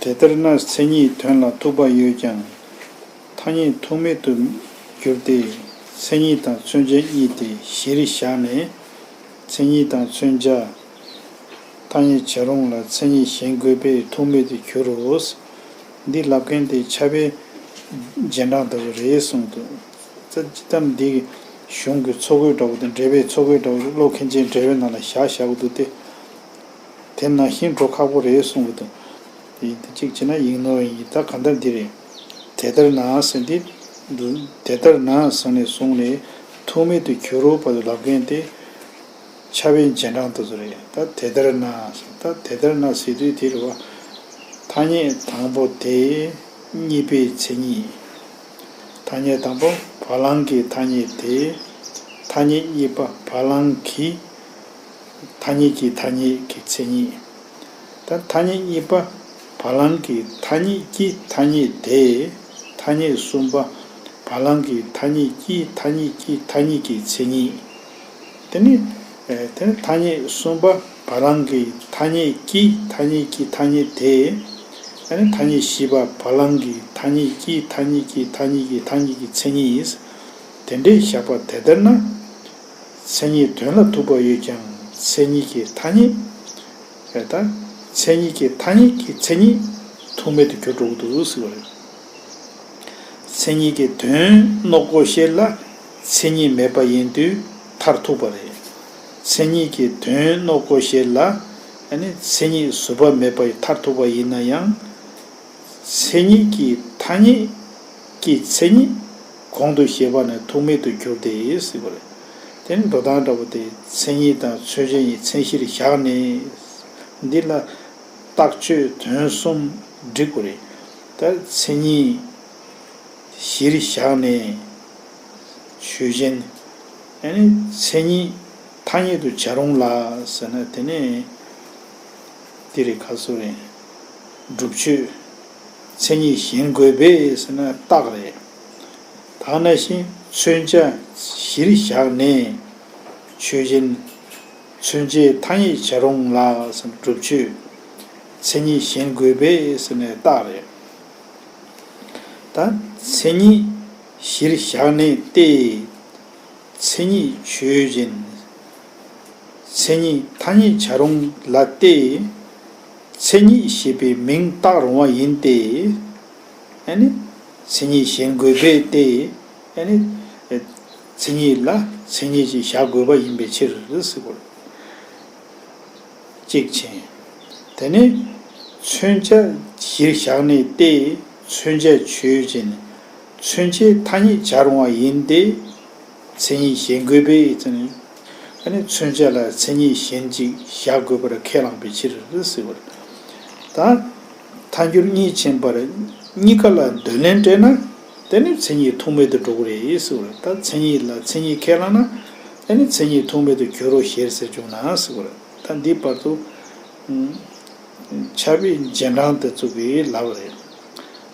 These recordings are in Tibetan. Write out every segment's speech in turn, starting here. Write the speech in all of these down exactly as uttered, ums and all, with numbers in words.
དེ་ལྟར་ན་མཚན་ཉིད་དོན་ལ་ཐུག་པ་ཡོད་ཀྱང་། ཐ་སྙད་ཐུག་མེད་དུ་གྱུར་ཏེ། མཚན་ཉིད་དང་མཚོན་བྱ་གཉིས་དེ་གཞིར་བཞག་ནས། མཚན་ཉིད་དང་མཚོན་བྱ་ཐ་སྙད་བྱ་རུང་ལ་མཚན་ཉིད་གཞན་དགོས་པས་ཐུག་མེད་དུ་འགྱུར་རོ། འདི་ལབ་མཁན་དེ་ཕྱྭ་པའི་རྗེས་འབྲང་ལྟ་བུ་རེད་གསུངས་འདུག། ད་ཅི་ལྟར་འདི་གཞུང་གི་ཚོ་གོས་འདྲ་བོ་དང་འགྲེལ་པའི་ཚོ་གོས་འདྲ་བོ་ཀློག་མཁན་ཅན་འགྲེལ་པའི་ནང་ལ་བཞག་བཞག་གི་འདུག་སྟེ། དེ་ནང་བཞིན་འགྲོ་ཁག་པོ་རེད་གསུངས་འདུག། དེ་གཅིག་བྱས་ན་ཡིག་ནོར་ཡིན། ད་གང་ལྟར་འདི་རེད། དེ་ལྟར་ན་ཟེར་འདི། དེ་ལྟར་ན་ཟེར་ནས་བཟུང་ནས་ཐུག་མེད་དུ་འགྱུར་རོ་བར་དུ་ལབ་མཁན་དེ། ཕྱྭ་པའི་རྗེས་འབྲང་དེ་ཚོ་རེད། ད་དེ་ལྟར་ན། ད་དེ་ལྟར་ན་ཟེར་དུས་དེ་རེད་བ། ཐ་སྙད་དང་པོ་དེ་གཉིས་པའི་མཚན་ཉིད། ཐ་སྙད་དང་པོ་བ་ལང་གི་ཐ་སྙད་དེ། ཐ་སྙད་གཉིས་པ་བ་ལང་གི་ཐ་སྙད་ཀྱི་ཐ་སྙད་ཀྱི་མཚན་ཉིད། ད་ཐ་སྙད་གཉིས་པ་བ་ལང་གི་ཐ་སྙད་ཀྱི་ཐ་སྙད་དེ། ཐ་སྙད་གསུམ་པ་བ་ལང་གི་ཐ་སྙད་ཀྱི་ཐ་སྙད་ཀྱི་ཐ་སྙད་ཀྱི་མཚན་ཉིད། དེ་ནི། ཨེ། དེ་ནི་ཐ་སྙད་གསུམ་པ་བ་ལང་གི་ཐ་སྙད་ཀྱི་ཐ་སྙད་ཀྱི་ཐ་སྙད་དེ། ཨ་ནི་ཐ་སྙད་བཞི་པ་བ་ལང་གི་ཐ་སྙད་ཀྱི་ཐ་སྙད་ཀྱི་ཐ་སྙད་ཀྱི་ཐ་སྙད་ཀྱི་མཚན་ཉིད། དེ་འདྲའི་བཞག་པ་དེ་ལྟར་ན། མཚན་ཉིད་དོན་ལ་ཐུག་པ་ཡོད་ཀྱང་མཚན་ཉིད་ཀྱི་ཐ་སྙད། ཨེ། ད་མཚན་ཉིད་ཀྱི་ཐ་སྙད་ཀྱི་མཚན་ཉིད་ཐུག་མེད་དུ་གྱུར་འགྲོ་གི་འདུག་ཟེར་བ་རེད། མཚན་ཉིད་ཀྱི་དོན་སྣོག་པོ་ཤེས་ལ་མཚན་ཉིད་མེད་པ་ཡིན་དུས་མཐར་ཐུག་པ་རེད། མཚན་ཉིད་ཀྱི་དོན་སྣོག་པོ་ཤེས་ལ། ཨ་ནི་མཚན་ཉིད་ཟུར་པ་མེད་པ་ཡི་མཐར་ཐུག་པ་ཡིན་ན་ཡང་། མཚན་ཉིད་ཀྱི་ཐ་སྙད་ཀྱི་མཚན་ཉིད་གོང་དུ་བཤད་པ་ནི་ཐུག་མེད་དུ་གྱུར་ཏེ་ཟེར་བ་རེད། དེ་ནི་འགྲོ་སྟངས་འདྲ་པོ་དེ་མཚན་ཉིད་དང་མཚོན་བྱ་གཉིས་མཚན་གཞིར་བཞག་ནས། འདི་ལ་རྟགས་ཆོས་དོན་གསུམ་སྒྲིག་དགོས་རེད། ད་མཚན་ཉིད་གཞིར་བཞག་ནས་ཆོས་ཅན། ཨ་ནི་མཚན་ཉིད་ཐ་སྙད་དུ་བྱ་རུང་ལ་ཟེར་ན་དེ་ནི་འདི་རེད། ག་སུ་རེད། སྒྲུབ་ཆོས། མཚན་ཉིད་གཞན་དགོས་པས་ཟེར་ན་རྟགས་རེད། ད་ནང་བཞིན་མཚོན་བྱ་གཞིར་བཞག་ནས་ཆོས་ཅན། མཚོན་བྱའི་ཐ་སྙད་བྱ་རུང་ལ་ཟེར་ན་སྒྲུབ་ཆོས། མཚན་ཉིད་གཞན་དགོས་པས་ཟེར་ནས་རྟགས་རེད། ད་མཚན་ཉིད་གཞིར་བཞག་ནས་ཏེ། མཚན་ཉིད་ཆོས་ཅན། མཚན་ཉིད་ཐ་སྙད་བྱ་རུང་ལ་སྟེ། མཚན་ཉིད་ཞེས་པའི་མིང་བཏགས་རུང་བ་ཡིན་ཏེ། ཨ་ནི་མཚན་ཉིད་གཞན་དགོས་པས་ཏེ། ཨ་ནི་མཚན་ཉིད་ལ་མཚན་ཉིད་ཅིག་བཞག་དགོས་པ་ཡིན་པའི་ཕྱིར་ཟེར་དགོས། གཅིག་བྱས། དེ་ནས་མཚོན་བྱ་གཞིར་བཞག་ནས་ཏེ། མཚོན་བྱ་ཆོས་ཅན། མཚོན་བྱའི་ཐ་སྙད་བྱ་རུང་བ་ཡིན་ཏེ། མཚན་ཉིད་གཞན་དགོས་པས་ཟེར་ནས། ཨ་ནི་མཚོན་བྱ་ལ་མཚན་ཉིད་གཞན་ཅིག་བཞག་དགོས་པར་ཁས་བླངས་པའི་ཕྱིར་ཟེར་བ་རེད། ད་ཐལ་འགྱུར་གཉིས་ཕྱིན་པར་གཉིས་ཀ་ལ་འདོད་ལན་སྤྲད་ན། དེ་ནི་མཚན་ཉིད་ཐུག་མེད་དུ་འགྲོ་གི་རེད་ཟེར་བ་རེད། ད་མཚན་ཉིད་ལ་མཚན་ཉིད་ཁས་བླངས་ན། དེ་ནི་མཚན་ཉིད་ཐུག་མེད་དུ་འགྱུར་རོ་ཞེས་ཟེར་བྱུང་ན་ཟེར་བ་རེད། ད་འདི་བར་དུ། ཕྱྭ་པའི་རྗེས་འབྲང་དེ་ཚོ་གིས་ལབ་པ་རེད།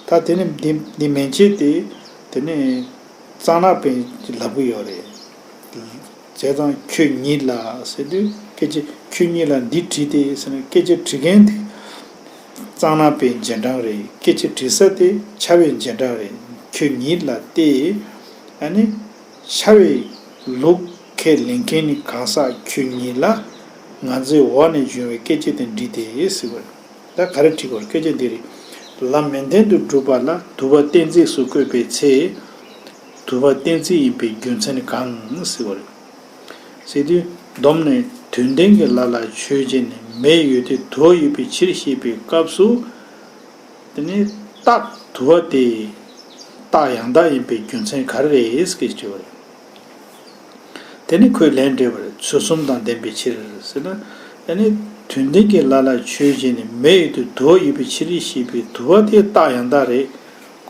ད་དེ་ནི་འདི་འདི་མན་ཆད་དེ། དེ་ནི་གཙང་ནག་པས་ལབ་གི་ཡོད་རེད། བྱས་ཙང་ཁྱོད་ཉིད་ལ་ཟེར་དུས་སྐད་ཆ་ཁྱོད་ཉིད་ལ་འདི་དྲིས་ཏེ་ཟེར་ན་སྐད་ཆ་དྲི་མཁན་དེ་གཙང་ནག་པའི་རྗེས་འབྲང་རེད། སྐད་ཆ་དྲི་ས་དེ་ཕྱྭ་པའི་རྗེས་འབྲང་རེད། ཁྱོད་ཉིད་ལ་སྟེ། ཨ་ནི་ཕྱྭ་པའི་ལུགས་ཁས་ལེན་མཁན་ནི་གང་ཟག་ཁྱོད་ཉིད་ལ་ང་ཚོའི་འོག་ནས་བྱུང་བའི་སྐད་ཆ་དེ་འདྲི་སྟེ་ཟེར་བ་རེད། ད་ག་རེ་དྲི་དགོས་རེད། སྐད་ཆ་འདི་རེད། ལམ་མན་ཏན་དུ་སྒྲུབ་པ་ལ་དུ་བ་གཏན་ཚིགས་སུ་བཀོད་པའི་ཚེ། དུ་བ་གཏན་ཚིགས་ཡིན་པའི་རྒྱུ་མཚན་གང་ཟེར་བ་རེད། ཟེར་དུས་སྡོམ་ནས་དོན་ལྡན་གྱི་ལ་ལ་ཆོས་ཅན་མེ་ཡོད་དེ་དུ་བ་ཡོད་པའི་ཕྱིར་ཞེས་པའི་སྐབས་སུ། དེ་ནི་རྟགས་དུ་བ་དེ་རྟགས་ཡང་དག་ཡིན་པའི་རྒྱུ་མཚན་ག་རེ་རེད་ཟེར་གྱི་དྲི་བ་རེད། དེ་ནི་ཁོས་ལན་འདེབས་པར་ཚུལ་གསུམ་དང་ལྡན་པའི་ཕྱིར་ཟེར་ན། ཨ་ནི་དོན་ལྡན་གྱི་ལ་ལ་ཆོས་ཅན་ནི་མེ་ཡོད་དེ་དུ་བ་ཡོད་པའི་ཕྱིར་ཞེས་པའི་དུ་བ་དེ་རྟགས་ཡང་དག་རེད།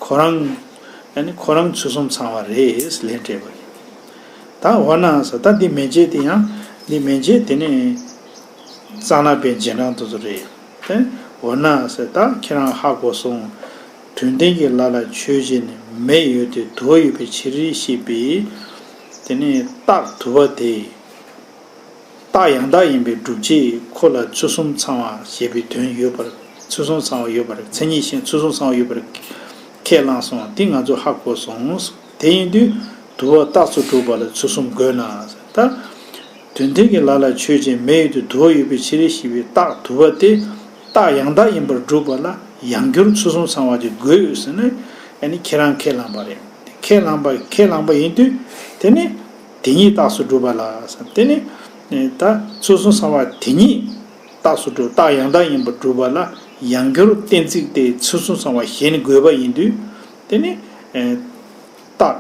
ཁོ་རང་། ཨ་ནི་ཁོ་རང་ཚུལ་གསུམ་ཚང་བ་རེད་ལན་སྤྲད་པ་རེད། ད་འོ་ན་ཟེར། ད་འདི་མན་ཆད་དེ་ཡང་འདི་མན་ཆད་དེ་ནི་གཙང་ནག་པའི་རྗེས་འབྲང་དེ་ཚོ་རེད། དེ་འོ་ན་ཟེར། ད་ཁྱེད་རང་ཧ་གོ་སོང་། དོན་ལྡན་གྱི་ལ་ལ་ཆོས་ཅན་ནི་མེ་ཡོད་དེ་དུ་བ་ཡོད་པའི་ཕྱིར་ཞེས་པའི་དེ་ནི་རྟགས་དུ་བ་དེ། རྟགས་ཡང་དག་ཡིན་པའི་སྒྲུབ་བྱེད་ཁོ་ལ་ཚུལ་གསུམ་ཚང་བ་ཞེས་པའི་དོན་ཡོད་པར་ ཚུལ་གསུམ་ཚང་བ་ཡོད་པ་རེད། མཚན་ཉིད་གཞན་ཚུལ་གསུམ་ཚང་བ་ཡོད་པ་རེད། ཁས་བླངས་སོང་། དེ་ང་ཚོས་ཧ་གོ་སོང་། དེ་ཡིན་དུས་དུ་བ་རྟགས་སུ་གྲུབ་པ་ལ་ཚུལ་གསུམ་དགོས་ན། ད་དོན་མཐུན་གྱི་ལ་ལ་ཆོས་ཅན། མེ་ཡོད་དུས་དུ་བ་ཡོད་པའི་ཕྱིར་ཞེས་པའི་རྟགས་དུ་བ་དེ་རྟགས་ཡང་དག་ཡིན་པར་སྒྲུབ་པ་ལ་ཡང་སྒྱུར་ཚུལ་གསུམ་ཚང་བ་དེ་དགོས་ཟེར་ནས་ཨ་ནི་ཁྱེད་རང་ཁས་བླངས་པ་རེད། ཁས་བླངས་པ་ཁས་བླངས་པ་ཡིན་དུས་དེ་ནི་དེ་ཉིད་རྟགས་སུ་གྲུབ་པ་ལ། དེ་ནི་ད་ཚུལ་གསུམ་ཚང་བ་དེ་ཉིད་རྟགས་སུ་གྲུབ། རྟགས་ཡང་དག་ཡིན་པར་སྒྲུབ་པ་ལ་ཡང་སྒྱུར་གཏན་ཚིགས་དེ་ཚུལ་གསུམ་ཚང་བ་གཞན་དགོས་པ་ཡིན་དུས་དེ་ནི་རྟགས་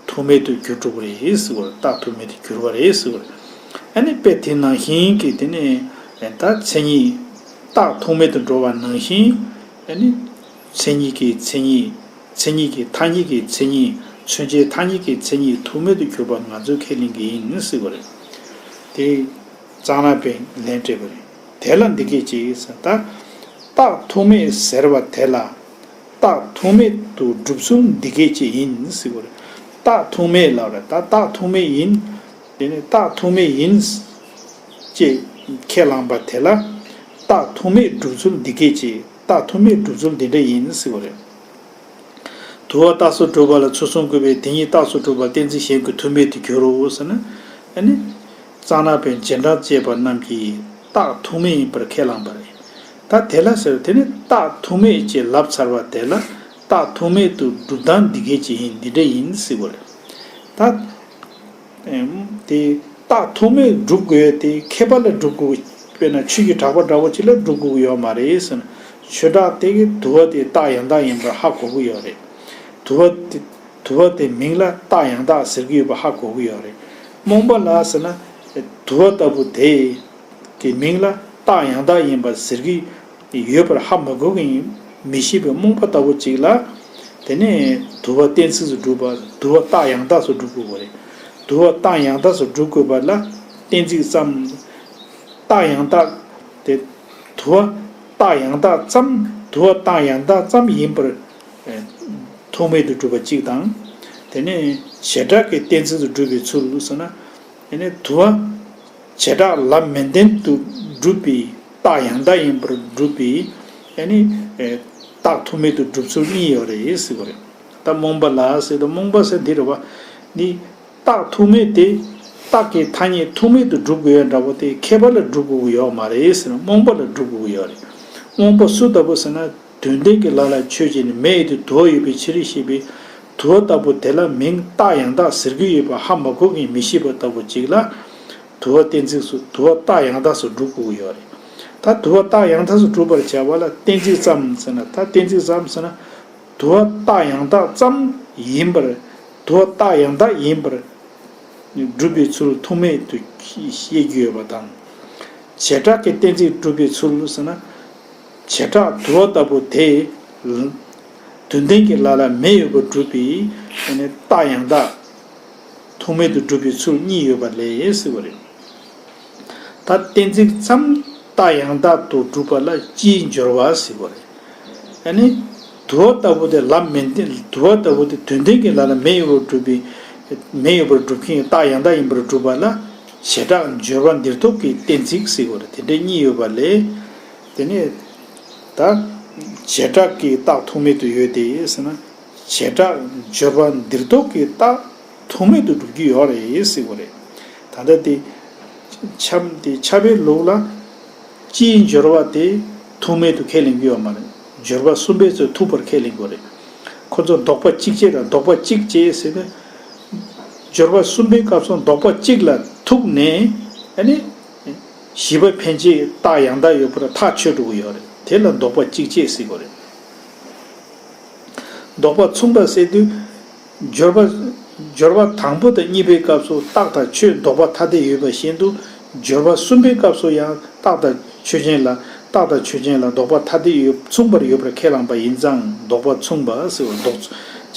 ཐུག་མེད་དུ་གྱུར་འགྲོ་གི་རེད་ཟེར་བ་རེད། རྟགས་ཐུག་མེད་དུ་གྱུར་བ་རེད་ཟེར་བ་རེད། ཨ་ནི་དཔེ་དེ་ནང་བཞིན་གྱི་དེ་ནི་ད་མཚན་ཉིད་རྟགས་ཐུག་མེད་དུ་འགྲོ་བ་ནང་བཞིན་ཨ་ནི་མཚན་ཉིད་ཀྱི་མཚན་ཉིད། མཚན་ཉིད་ཀྱི་ཐ་སྙད་ཀྱི་མཚན་ཉིད། མཚོན་བྱའི་ཐ་སྙད་ཀྱི་མཚན་ཉིད་ཐུག་མེད་དུ་གྱུར་པ་ང་ཚོས་ཁས་ལེན་གྱི་ཡིན་ཟེར་བ་རེད། དེ་གཙང་ནག་པས་ལན་སྤྲད་པ་རེད། དེ་ལ་འདི་སྐད་ཅེས་ཟེར། ད་རྟགས་ཐུག་མེད་ཟེར་བ་དེ་ལ་རྟགས་ཐུག་མེད་དུ་སྒྲུབ་ཚུལ་འདི་སྐད་ཅེས་ཡིན་ཟེར་བ་རེད། རྟགས་ཐུག་མེད་ལབ་རེད། ད་རྟགས་ཐུག་མེད་ཡིན། དེ་ནི་རྟགས་ཐུག་མེད་ཡིན་ཅེས་ཁས་བླངས་པ་དེ་ལ་རྟགས་ཐུག་མེད་སྒྲུབ་ཚུལ་འདི་སྐད་ཅེས། རྟགས་ཐུག་མེད་སྒྲུབ་ཚུལ་འདི་འདྲ་ཡིན་ཟེར་བ་རེད། དུ་བ་རྟགས་སུ་གྲུབ་པ་ལ་ཚུལ་གསུམ་དགོས་པས་དེ་ཉིད་རྟགས་སུ་གྲུབ་པ་གཏན་ཚིགས་གཞན་གྱིས་ཐུག་མེད་དུ་འགྱུར་རོ་ཟེར་ན། ཨ་ནི། གཙང་ནག་པའི་རྗེས་འབྲང་བཅས་པ་རྣམས་ཀྱིས་རྟགས་ཐུག་མེད་ཡིན་པར་ཁས་བླངས་པ་རེད། ད་དེ་ལ་ཟེར་དེ་ནི་རྟགས་ཐུག་མེད་ཅེས་ལབ་ཚར་བ་དེ་ལ་རྟགས་ཐུག་མེད་དུ་སྒྲུབ་སྟངས་འདི་སྐད་ཅེས་ཡིན། འདི་འདྲ་ཡིན་ཟེར་བ་རེད། ད། དེ་རྟགས་ཐུག་མེད་སྒྲུབ་དགོས་ཡ་དེ་མཁས་པ་ལ་སྒྲུབ་དགོས། དཔེར་ན་ཆོས་ཀྱི་གྲགས་པ་འདྲ་བོ་ཅིག་ལ་སྒྲུབ་དགོས་ཀྱི་ཡོད་མ་རེད་ཟེར་ན། ཆོས་གྲགས་དེ་གི་དུ་བ་དེ་རྟགས་ཡང་དག་ཡིན་པར་ཧ་གོ་གི་ཡོད་རེད། དུ་བ་དེ་དུ་བ་དེ་མིང་ལ་རྟགས་ཡང་དག་ཟེར་གྱི་ཡོད་པ་ཧ་གོ་གི་ཡོད་རེད། རྨོངས་པ་ལ་ཟེར་ན་དུ་བ་ལྟ་བུ་དེ་གི་མིང་ལ་རྟགས་ཡང་དག་ཡིན་པ་ཟེར་གྱི་ཡོད་པར་ཧ་མ་གོ་གི་ཡིན། མི་ཤེས་པའི་རྨོངས་པ་ལྟ་བུ་ཅིག་ལ། དེ་ནས་དུ་བ་གཏན་ཚིགས་སུ་སྒྲུབ་པ། དུ་བ་རྟགས་ཡང་དག་སུ་སྒྲུབ་དགོས་པ་རེད། དུ་བ་རྟགས་ཡང་དག་སུ་སྒྲུབ་དགོས་པ་ལ་གཏན་ཚིགས་ཙམ། རྟགས་ཡང་དག་དེ་དུ་བ་རྟགས་ཡང་དག་ཙམ། དུ་བ་རྟགས་ཡང་དག་ཙམ་ཡིན་པར་ཨེ་ཐུག་མེད་དུ་སྒྲུབ་པ་གཅིག་དང་། དེ་ནས་བྱེ་བྲག་གི་གཏན་ཚིགས་སུ་སྒྲུབ་པའི་ཚུལ་ཟེར་ན། དེ་ནས་དུ་བ། བྱེ་བྲག་ལམ་མིན་ལྡན་དུ་སྒྲུབ་པའི་རྟགས་ཡང་དག་ཡིན་པར་སྒྲུབ་པའི་ཨ་ནི་རྟགས་ཐུག་མེད་དུ་སྒྲུབ་ཚུལ་གཉིས་ཡོད་རེད་ཟེར་བ་རེད། ད་རྨོངས་པ་ལ་ཟེར་དུས་རྨོངས་པ་ཟེར་འདི་རེད་བ། འདི་རྟགས་ཐུག་མེད་དེ་རྟགས་ཀྱི་ཐ་སྙད་ཐུག་མེད་དུ་སྒྲུབ་དགོས་ཡ་འདྲ་བོ་དེ་མཁས་པ་ལ་སྒྲུབ་དགོས་ཀྱི་ཡོད་མ་རེད་ཟེར་ན་རྨོངས་པ་ལ་སྒྲུབ་དགོས་ཀྱི་ཡོད་རེད། རྨོངས་པ་སུ་ལྟ་བུ་ཟེར་ན། དོན་ལྡན་གྱི་ལ་ལ་ཆོས་ཅན་ནི་མེ་ཡོད་དུས་དུ་བ་ཡོད་པའི་ཕྱིར་ཞེས་པའི་དུ་བ་ལྟ་བུ་དེ་ལ་མིང་རྟགས་ཡང་དག་ཟེར་གྱི་ཡོད་པ་ཧ་མ་གོ་མཁན་མི་ཤེས་པ་ལྟ་བུ་ཅིག་ལ། དུ་བ་གཏན་ཚིགས་སུ་དུ་བ་རྟགས་ཡང་དག་སུ་སྒྲུབ་དགོས་ཀྱི་ཡོད་རེད། ད་དུ་བ་རྟགས་ཡང་དག་སུ་སྒྲུབ་པར་བྱ་བ་ལ་གཏན་ཚིགས་ཙམ་ཟེར་ན། ད་གཏན་ཚིགས་ཙམ་ཟེར་ན། དུ་བ་རྟགས་ཡང་དག་ཙམ་ཡིན་པར། དུ་བ་རྟགས་ཡང་དག་ཡིན་པར་སྒྲུབ་པའི་ཚུལ་ཐུག་མེད་དུ་བཤད་རྒྱུ་ཡོད་པ་དང་། བྱེ་བྲག་གི་གཏན་ཚིགས་སྒྲུབ་པའི་ཚུལ་ཟེར་ན། བྱེ་བྲག་དུ་བ་ལྟ་བུ་དེ། དོན་ལྡན་གྱི་ལ་ལ་མེ་ཡོད་པར་སྒྲུབ་པའི་རྟགས་ཡང་དག་ཐུག་མེད་དུ་སྒྲུབ་པའི་ཚུལ་གཉིས་ཡོད་པ་ལས་ཟེར་བ་རེད། ད་གཏན་ཚིགས་ཙམ་རྟགས་ཡང་དག་ཏུ་སྒྲུབ་པ་ལ་སྤྱིའི་སྦྱོར་བ་ཟེར་བ་རེད། ཨ་ནི། དུ་བ་ལྟ་བུ་དེ་ལམ་མིན་ལྡན། དུ་བ་ལྟ་བུ་དེ་དོན་ལྡན་གྱི་ལ་ལ་མེ་ཡོད་པར་སྒྲུབ་པའི། མེ་ཡོད་པར་སྒྲུབ་མཁན་རྟགས་ཡང་དག་ཡིན་པར་སྒྲུབ་པ་ལ་བྱེ་བྲག་སྦྱོར་བ་འདིར་ཐོབ་ཀྱི་གཏན་ཚིགས་ཟེར་བ་རེད། དེ་འདྲའི་གཉིས་ཡོད་པ་ལས། དེ་ནས། ད། བྱེ་བྲག་གི་རྟགས་ཐུག་མེད་དུ་ཡོད་དེ་ཟེར་ན། བྱེ་བྲག་སྦྱོར་བ་འདིར་ཐོབ་ཀྱི་རྟགས་ཐུག་མེད་དུ་སྒྲུབ་ཀྱི་ཡོད་རེད་ཟེར་བ་རེད། ད་ལྟ་དེ། ཁྱབ་དེ་ཁྱབ་པའི་ལུགས་ལ། སྤྱིའི་སྦྱོར་བ་དེ་ཐུག་མེད་དུ་ཁས་ལེན་གྱི་ཡོད་མ་རེད། སྦྱོར་བ་གསུམ་པའི་ཚོས་ཐུག་པར་ཁས་ལེན་དགོས་རེད། ཁོ་ཚོ་ལྡོག་པ་གཅིག་བྱས་དང་ལྡོག་པ་གཅིག་བྱས་ཟེར་ཏེ། སྦྱོར་བ་གསུམ་པའི་སྐབས་སུ་ལྡོག་པ་གཅིག་ལ་ཐུག་ནས་ཨ་ནི། བཞི་པ་ཕན་ཆད་རྟགས་ཡང་དག་ཡོད་པར་ཐག་ཆོད་འགྲོ་གི་ཡོད་རེད། དེ་ལ་ལྡོག་པ་གཅིག་བྱས་ཟེར་དགོས་རེད། ལྡོག་པ་མཚུངས་པ་ཟེར་དུས། སྦྱོར་བ། སྦྱོར་བ་དང་པོ་དང་གཉིས་པའི་སྐབས་སུ་རྟགས་དང་ཆོས་ལྡོག་པ་ཐ་དད་ཡོད་པ་བཞིན་དུ། སྦྱོར་བ་གསུམ་པའི་སྐབས་སུ་ཡང་རྟགས་དང་ཆོས་ཅན་ལ། རྟགས་དང་ཆོས་ཅན་ལ་ལྡོག་པ་ཐ་དད་ཡོད། མཚུངས་པར་ཡོད་པར་ཁས་བླངས་པ་ཡིན་ཙང་ལྡོག་པ་མཚུངས་པ་ཟེར་བ་ལྡོག་བྱས་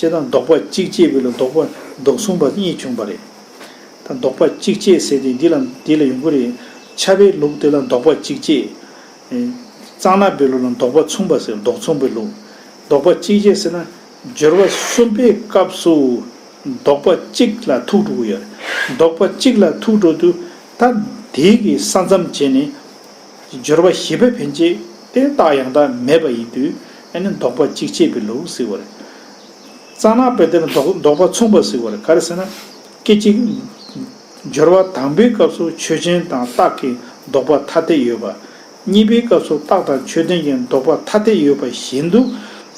དང་ལྡོག་པ་གཅིག་བྱས་པས་ལ་ལྡོག་པ་ལྡོག་མཚུངས་པ་གཉིས་བྱུང་བ་རེད། ད་ལྡོག་པ་གཅིག་བྱས་ཟེར་དུས་འདི་ལ་འདི་ལ་ཡོང་གི་རེད། ཁྱབ་པའི་ལུགས་དེ་ལ་ལྡོག་པ་གཅིག་བྱས། གཙང་ནག་པའི་ལུགས་ལ་ལྡོག་པ་མཚུངས་པ་ཟེར། ལྡོག་མཚུངས་པའི་ལུགས། ལྡོག་པ་གཅིག་བྱས་ཟེར་ན། སྦྱོར་བ་གསུམ་པའི་སྐབས་སུ་ལྡོག་པ་གཅིག་ལ་ཐུག་འགྲོ་གི་ཡོད་རེད། ལྡོག་པ་གཅིག་ལ་ཐུག་འགྲོ་དུས་ད་དེའི་གི་ས་མཚམས་བྱས་ནས། སྦྱོར་བ་བཞི་པ་ཕན་ཆད་ དེ་རྟགས་ཡང་དག་མེད་པ་ཡིན་དུས་ཨ་ནི་ལྡོག་པ་གཅིག་བྱས་པའི་ལུགས་ཟེར་བ་རེད། རྩ་ན་པའི་དེ་ལ་ལྡོག་ལྡོག་པ་མཚུངས་པ་ཟེར་བ་རེད། ག་རེ་ཟེར་ན། སྐད་ཅིག་སྦྱོར་བ་དང་པོའི་སྐབས་སུ་ཆོས་ཅན་དང་རྟགས་ཀྱི་ལྡོག་པ་ཐ་དད་ཡོད་པ། གཉིས་པའི་སྐབས་སུ་རྟགས་དང་ཆོས་ཅན་གྱི་ལྡོག་པ་ཐ་དད་ཡོད་པ་བཞིན་དུ།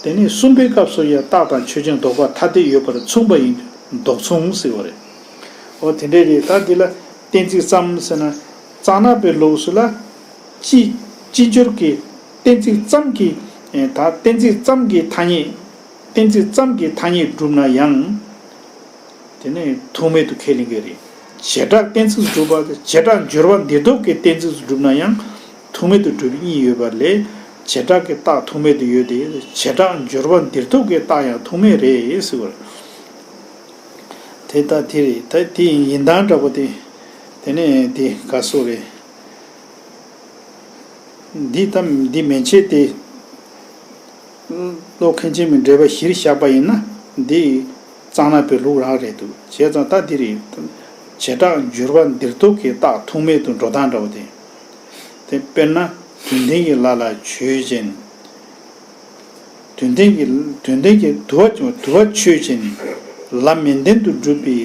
དེ་ནས་གསུམ་པའི་སྐབས་སུ་ཡང་རྟགས་དང་ཆོས་ཅན་ལྡོག་པ་ཐ་དད་ཡོད་པར་མཚུངས་པ་ཡིན་དུས་ལྡོག་མཚུངས་ཟེར་བ་རེད། འོ་དེ་འདྲས་རེད། ད་འདི་ལ་གཏན་ཚིགས་ཙམ་ཟེར་ན། རྩ་ན་པའི་ལུགས་སུ་ལ། སྤྱི་སྤྱི་སྦྱོར་གྱི་གཏན་ཚིགས་ཙམ་གྱིས། ད་གཏན་ཚིགས་ཙམ་གྱི་ཐ་སྙད། གཏན་ཚིགས་ཙམ་གྱི་ཐ་སྙད་གྲུབ་ན་ཡང་། དེ་ནས་ཐུག་མེད་དུ་ཁས་ལེན་གྱི་རེད། བྱེ་བྲག་གཏན་ཚིགས་སུ་གྲུབ་པ་དང་བྱེ་བྲག་སྦྱོར་བ་འདིར་ཐུག་གི་གཏན་ཚིགས་སུ་གྲུབ་ན་ཡང་ཐུག་མེད་དུ་གྲུབ་པ་གཉིས་ཡོད་པ་ལས། བྱེ་བྲག་གི་རྟགས་ཐུག་མེད་དུ་ཡོད་དེ། བྱེ་བྲག་སྦྱོར་བ་འདིར་ཐུག་གི་རྟགས་ཡང་ཐུག་མེད་རེད་ཟེར་བ་རེད། དེ་ལྟ་དེ་རེད། ད་དེ་ཡིན་སྟངས་འདྲ་པོ་དེ། དེ་ནས་དེ་ག་སོགས་རེད། འདི་ལྟ་འདི་མན་ཆད་དེ། ཀློག་མཁན་ཆེན་མོའི་འགྲེལ་པ་གཞིར་བཞག་པ་ཡིན་ན། འདི་རྩ་ན་པའི་ལུགས་རང་རེད་འདུག་བྱས་ཙང་ད་འདི་རེད། བྱེ་བྲག་སྦྱོར་བ་འདིར་ཐུག་གི་རྟགས་ཐུག་མེད་དུ་འགྲོ་སྟངས་འདྲ་བོ་དེ། དེ་དཔེར་ན། དོན་ལྡན་གྱི་ལ་ལ་ཆོས་ཅན། དོན་ལྡན་གྱི་དོན་ལྡན་གྱི་དུ་བ་དུ་བ་ཆོས་ཅན། ལ་མིང་ལྡན་དུ་སྒྲུབ་པའི་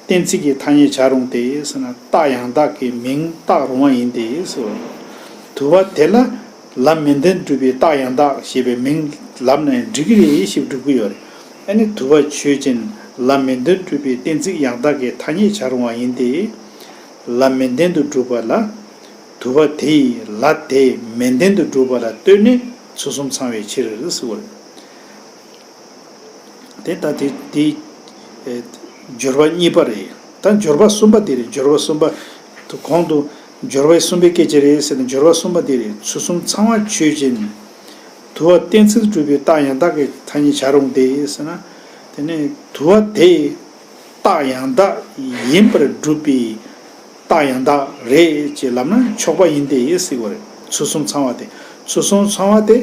གཏན་ཚིགས་ཀྱི་ཐ་སྙད་བྱ་རུང་སྟེ་ཟེར་ན། རྟགས་ཡང་དག་གི་མིང་བཏགས་རུང་བ་ཡིན་ཏེ་ཟེར་བ། དུ་བ་དེ་ལ་ལ་མིང་ལྡན་སྒྲུབ་པའི་རྟགས་ཡང་དག་ཞེས་པའི་མིང་ལབ་ན་ཡང་འགྲིག་གི་རེད་ཞེས་སྒྲུབ་ཀྱི་ཡོད་རེད། ཨ་ནི་དུ་བ་ཆོས་ཅན། ལ་མིང་ལྡན་སྒྲུབ་པའི་གཏན་ཚིགས་ཡང་དག་གི་ཐ་སྙད་བྱ་རུང་བ་ཡིན་ཏེ། ལ་མིང་ལྡན་དུ་སྒྲུབ་པ་ལ། དུ་བ་དེ་ཡིས་ལ་དེ་མིང་ལྡན་དུ་སྒྲུབ་པ་ལ་ལྟོས་ནས་ཚུལ་གསུམ་ཚང་བའི་ཕྱིར་ཟེར་བ་རེད། དེ་ལྟ་དེ་དེ། སྦྱོར་བ་གཉིས་པ་རེད། ད་སྦྱོར་བ་གསུམ་པ་དེ་རེད། སྦྱོར་བ་གསུམ་པ། གོང་དུ་སྦྱོར་བའི་གསུམ་པའི་སྐད་ཆ་རེད་ཟེར་ན། སྦྱོར་བ་གསུམ་པ་དེ་རེད། ཚུལ་གསུམ་ཚང་བ་ཆོས་ཅན། དུ་བ་གཏན་ཚིགས་སུ་གྲུབ་པའི་རྟགས་ཡང་དག་གི་ཐ་སྙད་བྱ་རུང་སྟེ་ཟེར་ན། དེ་ནས་དུ་བ་དེ་རྟགས་ཡང་དག་ཡིན་པར་སྒྲུབ་པའི་རྟགས་ཡང་དག་རེད་ཅེས་ལབ་ན་ཆོག་པ་ཡིན་ཏེ་ཟེར་བ་རེད། ཚུལ་གསུམ་ཚང་བ་དེ། ཚུལ་གསུམ་ཚང་བ་དེ།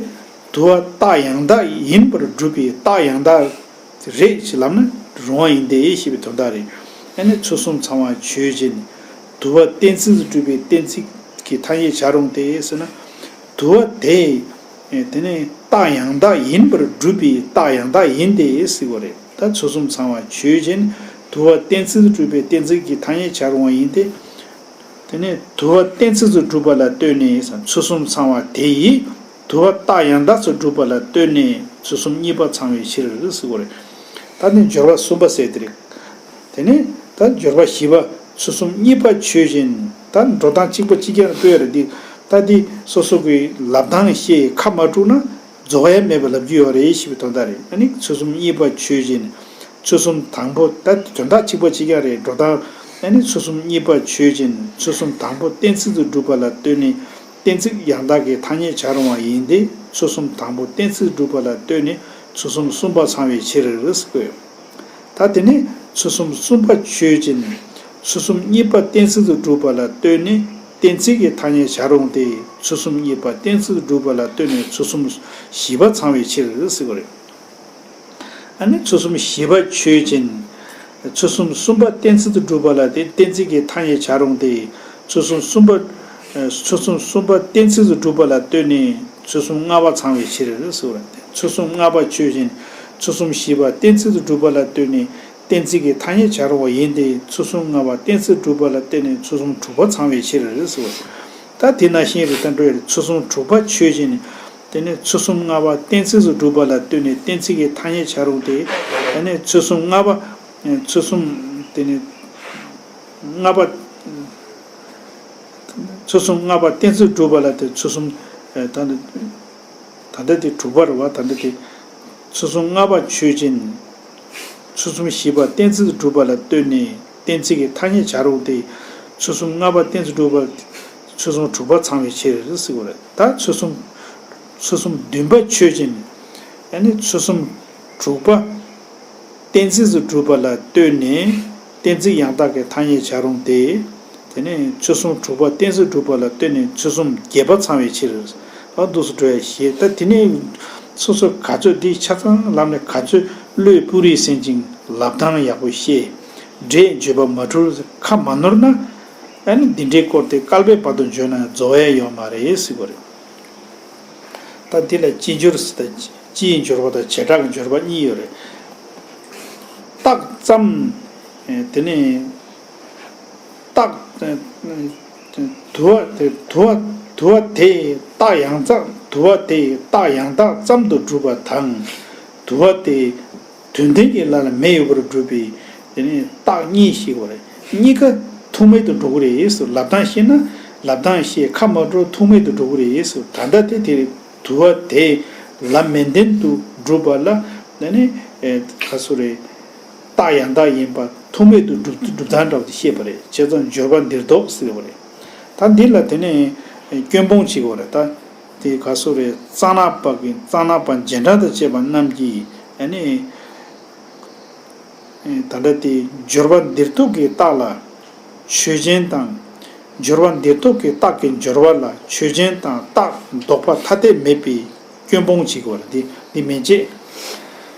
དུ་བ་རྟགས་ཡང་དག་ཡིན་པར་སྒྲུབ་པའི་རྟགས་ཡང་དག་རེད་ཅེས་ལབ་ན་རུང་བ་ཡིན་ཏེ་ཞེས་པའི་དོན་དག་རེད། ཨ་ནི་ཚུལ་གསུམ་ཚང་བ་ཆོས་ཅན། དུ་བ་གཏན་ཚིགས་སུ་གྲུབ་པའི་གཏན་ཚིགས་ཀྱི་ཐ་སྙད་བྱ་རུང་སྟེ་ཟེར་ན། དུ་བ་དེ། དེ་ནི་རྟགས་ཡང་དག་ཡིན་པར་སྒྲུབ་པའི་རྟགས་ཡང་དག་ཡིན་ཏེ་ཟེར་བ་རེད། ད་ཚུལ་གསུམ་ཚང་བ་ཆོས་ཅན། དུ་བ་གཏན་ཚིགས་སུ་གྲུབ་པའི་གཏན་ཚིགས་ཀྱི་ཐ་སྙད་བྱ་རུང་བ་ཡིན་ཏེ། དེ་ནས་དུ་བ་གཏན་ཚིགས་སུ་གྲུབ་པ་ལ་ལྟོས་ནས་ཚུལ་གསུམ་ཚང་བ་དེ་ཡིས་དུ་བ་རྟགས་ཡང་དག་ཏུ་གྲུབ་པ་ལ་ལྟོས་ནས་ཚུལ་གསུམ་གཉིས་པ་ཚང་བའི་ཕྱིར་ཟེར་བ་རེད། ད་ནི་སྦྱོར་བ་གསུམ་པ་ཟེར་དེ་རེད། དེ་ནས་ད་སྦྱོར་བ་བཞི་པ་ཚུལ་གསུམ་གཉིས་པ་ཆོས་ཅན། ད་འགྲོ་སྟངས་གཅིག་པ་གཅིག་རྐྱང་སྤེལ་རེད་འདི། ད་འདི་སོ་སོ་གི་ལབ་སྟངས་ཤེས། ཁ་མ་དཀྲུགས་ན། རྫོགས་ཡ་མེད་པ་ལབ་རྒྱུ་ཡོད་རེད་ཞེས་པའི་དོན་དག་རེད། ཨ་ནི་ཚུལ་གསུམ་གཉིས་པ་ཆོས་ཅན། ཚུལ་གསུམ་དང་པོ་ད་དོན་དག་གཅིག་པ་གཅིག་རྐྱང་རེད། འགྲོ་སྟངས། ཨ་ནི་ཚུལ་གསུམ་གཉིས་པ་ཆོས་ཅན། ཚུལ་གསུམ་དང་པོ་གཏན་ཚིགས་སུ་གྲུབ་པ་ལ་ལྟོས་ནས་གཏན་ཚིགས་ཡང་དག་གི་ཐ་སྙད་བྱ་རུང་བ་ཡིན་ཏེ། ཚུལ་གསུམ་དང་པོ་གཏན་ཚིགས་སུ་གྲུབ་པ་ལ་ལྟོས་ནས་ཚུལ་གསུམ་གསུམ་པ་ཚང་བའི་ཕྱིར་ཟེར་གོ། ད་དེ་ནས་ཚུལ་གསུམ་གསུམ་པ་ཆོས་ཅན། ཚུལ་གསུམ་གཉིས་པ་གཏན་ཚིགས་སུ་གྲུབ་པ་ལ་ལྟོས་ནས་གཏན་ཚིགས་ཀྱི་ཐ་སྙད་བྱ་རུང་སྟེ། ཚུལ་གསུམ་གཉིས་པ་གཏན་ཚིགས་སུ་གྲུབ་པ་ལ་ལྟོས་ནས་ཚུལ་གསུམ་བཞི་པ་ཚང་བའི་ཕྱིར་ཟེར་བ་རེད། ཨ་ནི་ཚུལ་གསུམ་བཞི་པ་ཆོས་ཅན། ཚུལ་གསུམ་གསུམ་པ་གཏན་ཚིགས་སུ་གྲུབ་པ་ལ་དེ་གཏན་ཚིགས་ཀྱི་ཐ་སྙད་བྱ་རུང་སྟེ། ཚུལ་གསུམ་གསུམ་པ། ཚུལ་གསུམ་གསུམ་པ་གཏན་ཚིགས་སུ་གྲུབ་པ་ལ་ལྟོས་ནས་ཚུལ་གསུམ་ལྔ་པ་ཚང་བའི་ཕྱིར་ཟེར་བ་རེད། ཚུལ་གསུམ་ལྔ་པ་ཆོས་ཅན། ཚུལ་གསུམ་བཞི་པ་གཏན་ཚིགས་སུ་གྲུབ་པ་ལ་ལྟོས་ནས། གཏན་ཚིགས་ཀྱི་ཐ་སྙད་བྱ་རུང་བ་ཡིན་ཏེ། ཚུལ་གསུམ་ལྔ་པ་གཏན་ཚིགས་གྲུབ་པ་ལ་བརྟེན་ནས་ཚུལ་གསུམ་དྲུག་པ་ཚང་བའི་ཕྱིར་ཟེར་བ། ད་དེ་ནང་བཞིན་རེད། ད་འགྲོ་ཡ་རེད། ཚུལ་གསུམ་དྲུག་པ་ཆོས་ཅན། དེ་ནས་ཚུལ་གསུམ་ལྔ་པ་གཏན་ཚིགས་སུ་གྲུབ་པ་ལ་ལྟོས་ནས་གཏན་ཚིགས་ཀྱི་ཐ་སྙད་བྱ་རུང་སྟེ། དེ་ནས་ཚུལ་གསུམ་ལྔ་པ། ཚུལ་གསུམ། དེ་ནས་ལྔ་པ། ཚུལ་གསུམ་ལྔ་པ་གཏན་ཚིགས་སུ་གྲུབ་པ་ལ་དེ་ཚུལ་གསུམ། ད་ནི། ད་ལྟ་དེ་དྲུག་པ་རེད་བ། ད་ལྟ་དེ། ཚུལ་གསུམ་ལྔ་པ་ཆོས་ཅན། ཚུལ་གསུམ་བཞི་པ་གཏན་ཚིགས་སུ་གྲུབ་པ་ལ་ལྟོས་ནས་གཏན་ཚིགས་ཀྱི་ཐ་སྙད་བྱ་རུང་སྟེ། ཚུལ་གསུམ་ལྔ་པ་གཏན་ཚིགས་སུ་གྲུབ་པ། ཚུལ་གསུམ་དྲུག་པ་ཚང་བའི་ཕྱིར་ཟེར་བ་རེད། ད་ཚུལ་གསུམ། ཚུལ་གསུམ་བདུན་པ་ཆོས་ཅན། ཡང་ན་ཚུལ་གསུམ་དྲུག་པ། གཏན་ཚིགས་སུ་གྲུབ་པ་ལ་ལྟོས་ནས་གཏན་ཚིགས་ཡང་དག་གི་ཐ་སྙད་བྱ་རུང་སྟེ། དེ་ནས་ཚུལ་གསུམ་དྲུག་པ་གཏན་ཚིགས་སུ་གྲུབ་པ་ལ་ལྟོས་ནས་ཚུལ་གསུམ་བརྒྱད་པ་ཚང་བའི་ཕྱིར། ཨ་འདུག་སེ་འགྲོ་ཡ་ཞེས། ད་དེ་ནས་སོ་སོ་ག་ཚོད་འདི་ཆ་ཚང་ལམ་ནས་ག་ཚོད་བློས་བཀྲུ་རེས་ཟིན་ཅིང་ལབ་སྟངས་ཡག་པོ་ཤེས། སྒྲས་བརྗོད་པ་མ་འཁྲུལ་ཁ་མ་ནོར་ན། ཨ་ནི་འདི་འདྲའི་སྐོར་དེ་བསྐལ་པའི་བར་དུ་བརྗོད་ན་རྫོགས་ཡ་ཡོད་མ་རེད་ཟེར་བ་རེད། ད་འདི་ལ་སྤྱི་སྦྱོར་ཟེར་ད། སྤྱིའི་སྦྱོར་བ་དང་བྱེ་བྲག་གི་སྦྱོར་བ་གཉིས་ཡོད་རེད། རྟགས་ཙམ། དེ་ནས་རྟགས། དུ་བ་དེ་དུ་བ་དུ་བ་དེ་རྟགས་ཡང་དག་དུ་བ་དེ་རྟགས་ཡང་དག་ཙམ་དུ་གྲུབ་པ་དང་། དུ་བ་དེ་དོན་ལྡན་གྱི་ལ་ལ་མེ་ཡོད་པར་སྒྲུབ་པའི་དེ་ནི་རྟགས་གཉིས་ཤིག་བར་གཉིས་ཀ་ཐུག་མེད་དུ་འགྲོ་གི་རེད་ཟེར། ལབ་སྟངས་ཤེས་ན་ལབ་སྟངས་ཤེས། ཁ་མ་འགྲོ་ཐུག་མེད་དུ་འགྲོ་གི་རེད་ཟེར། ད་ལྟ་དེ་དེ་དུ་བ་དེ་ལ་མེ་ལྡན་དུ་སྒྲུབ་པ་ལ་དེ་ནི་ག་སུ་རེད། རྟགས་ཡང་དག་ཡིན་པ་ཐུག་མེད་དུ་སྒྲུབ་སྒྲུབ་སྟངས་འདྲ་བ་དེ་ཤེས་པ་རེད། བྱས་ཙང་སྦྱོར་བ་འདིར་ལྡོག་ཟེར་བ་རེད། ད་འདི་ལ་དེ་ནི་སྐྱོན་སྤོང་བྱེད་དགོས་རེད་ད། དེ་ག་སུ་རེད། གཙང་ནག་པ་གི་གཙང་ནག་པ་རྗེས་འབྲང་དང་བཅས་པ་རྣམས་ཀྱིས་ཨ་ནི། ད་ལྟ་དེ་སྦྱོར་བ་འདིར་ལྡོག་གི་རྟགས་ལ་ཆོས་ཅན་དང་། སྦྱོར་བ་འདིར་ལྡོག་གི་རྟགས་ཀྱི་སྦྱོར་བ་ལ་ཆོས་ཅན་དང་རྟགས་ལྡོག་པ་ཐ་དད་མེད་པའི་སྐྱོན་སྤོང་བྱེད་དགོས་རེད། འདི་འདི་མན་ཆད།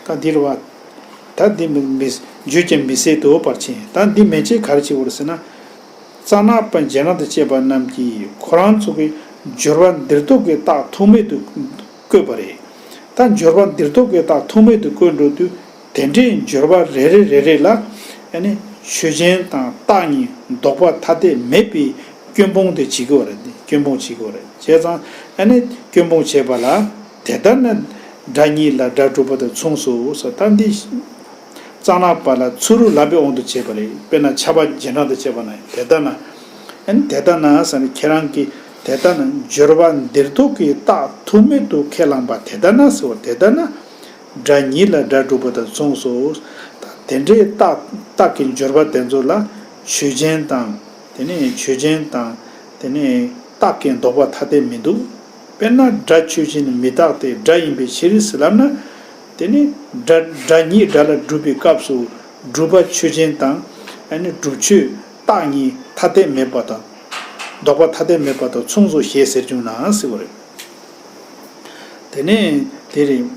ད་འདིར་བ། ད་འདི་མི་མི་བརྗོད་ཀྱང་མི་སྲིད་དུ་བར་ཕྱིན། ད་འདི་མན་ཆད་ག་རེ་བྱེད་དགོས་རེད་ཟེར་ན། གཙང་ནག་པ་རྗེས་འབྲང་དང་བཅས་པ་རྣམས་ཀྱིས་ཁོ་རང་ཚོ་གི་སྦྱོར་བ་འདིར་ལྡོག་གི་རྟགས་ཐུག་མེད་དུ་བཀོད་པ་རེད། ད་སྦྱོར་བ་འདིར་ལྡོག་གི་རྟགས་ཐུག་མེད་དུ་བཀོད་འགྲོ་དུས་དེ་འདྲའི་སྦྱོར་བ་རེ་རེ་རེ་རེ་ལ་ཨ་ནི་ཆོས་ཅན་དང་རྟགས་གཉིས་ལྡོག་པ་ཐ་དད་མེད་པའི་སྐྱོན་སྤོང་དེ་བྱེད་དགོས་རེད། སྐྱོན་སྤོང་བྱེད་དགོས་རེད། བྱས་ཙང་ཨ་ནི་སྐྱོན་སྤོང་བྱས་པ་ལ་དེ་ལྟར་ན་སྒྲ་ཉིད་ལ་སྒྲ་གྲུབ་པ་དང་མཚུངས་སོ་ཟེར། ད་འདི། གཙང་ནག་པ་ལ་ཚུ་རུ་ལབ་པའི་དབང་དུ་བྱས་པ་རེད། དཔེར་ན་ཆ་བ་རྗེས་འབྲང་དུ་བྱས་པ་ན་དེ་ལྟ་ན། ཨན་དེ་ལྟ་ན་ཟེར་ནས་ཁྱེད་རང་གིས་དེ་ལྟ་ན་སྦྱོར་བ་འདིར་ལྡོག་གི་རྟགས་ཐུག་མེད་དུ་ཁས་བླངས་པ་དེ་ལྟ་ན་ཟེར་བ་དེ་ལྟ་ན། སྒྲ་ཉིད་ལ་སྒྲ་གྲུབ་པ་དང་མཚུངས་སོ། ད་དེ་འདྲའི་རྟགས་རྟགས་ཀྱི་སྦྱོར་བ་དེ་ཚོ་ལ་ཆོས་ཅན་དང་། དེ་ནས་ཆོས་ཅན་དང་། དེ་ནས་རྟགས་ཀྱི་ལྡོག་པ་ཐ་དད་མི་འདུག་དཔེར་ན་སྒྲ་ཆོས་ཅན་མི་རྟག་སྟེ་སྒྲ་ཡིན་པའི་ཕྱིར་ཟེར་ལབ་ན། དེ་ནི་སྒྲ་སྒྲ་ཉིད་སྒྲ་ལ་སྒྲུབ་པའི་སྐབས་སུ་སྒྲུབ་པ་ཆོས་ཅན་དང་ཨ་ནི་སྒྲུབ་ཆོས་རྟགས་གཉིས་ཐ་དད་མེད་པ་དང་། ལྡོག་པ་ཐ་དད་མེད་པ་དང་མཚུངས་སོ་ཞེས་ཟེར་བྱུང་ན་ཟེར་བ་རེད། དེ་ནས་དེ་རེད།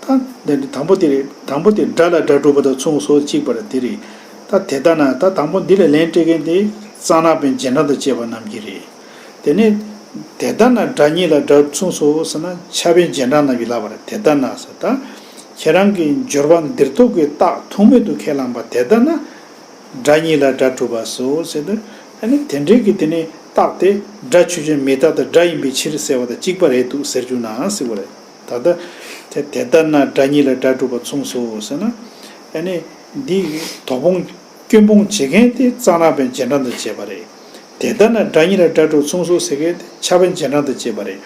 ད་དེ་དང་པོ་དེ་རེད། དང་པོ་དེ་སྒྲ་ལ་སྒྲ་སྒྲུབ་པ་དང་མཚུངས་སོ་གཅིག་པ་རེད། དེ་རེད། ད་དེ་ལྟ་ན་ད་དང་པོ་འདི་ལ་ལན་སྤྲད་མཁན་དེ་གཙང་ནག་པའི་རྗེས་འབྲང་དང་བཅས་པ་རྣམས་ཀྱིས་རེད། དེ་ནས་དེ་ལྟ་ན་སྒྲ་ཉིད་ལ་སྒྲ་མཚུངས་སོ་ཟེར་ན་ཆ་བའི་རྗེས་འབྲང་རྣམས་ཀྱིས་ལབ་པ་རེད། དེ་ལྟ་ན་ཟེར་ད། ཁྱེད་རང་གིས་སྦྱོར་བ་འདིར་ལྡོག་གི་རྟགས་ཐུག་མེད་དུ་ཁས་བླངས་པ་དེ་ལྟ་ན། སྒྲ་ཉིད་ལ་སྒྲ་གྲུབ་པ་སོ་ཟེར་ཏེ། ཨ་ནི་དེ་འདྲའི་གི་དེ་ནི་རྟགས་དེ་སྒྲ་ཆོས་ཅན་མི་རྟག་སྟེ་སྒྲ་ཡིན་པའི་ཕྱིར་ཟེར་བ་དང་གཅིག་པ་རེད་འདུག་ཟེར་རྒྱུ་ན་ཟེར་བ་རེད། ད་ལྟ་དེ་དེ་ལྟ་ན་སྒྲ་ཉིད་ལ་སྒྲ་གྲུབ་པ་མཚུངས་སོ་ཟེར་ན། ཨ་ནི་འདི་དོགས་སྤོང་། སྐྱོན་སྤོང་བྱེད་མཁན་དེ་གཙང་ནག་པའི་རྗེས་འབྲང་དང་བཅས་པ་རེད། དེ་ལྟ་ན་སྒྲ་ཉིད་ལ་སྒྲ་གྲུབ་མཚུངས་སོ་ཟེར་མཁན་དེ་ཆ་བའི་རྗེས་འབྲང་དང་བཅས་པ་རེད།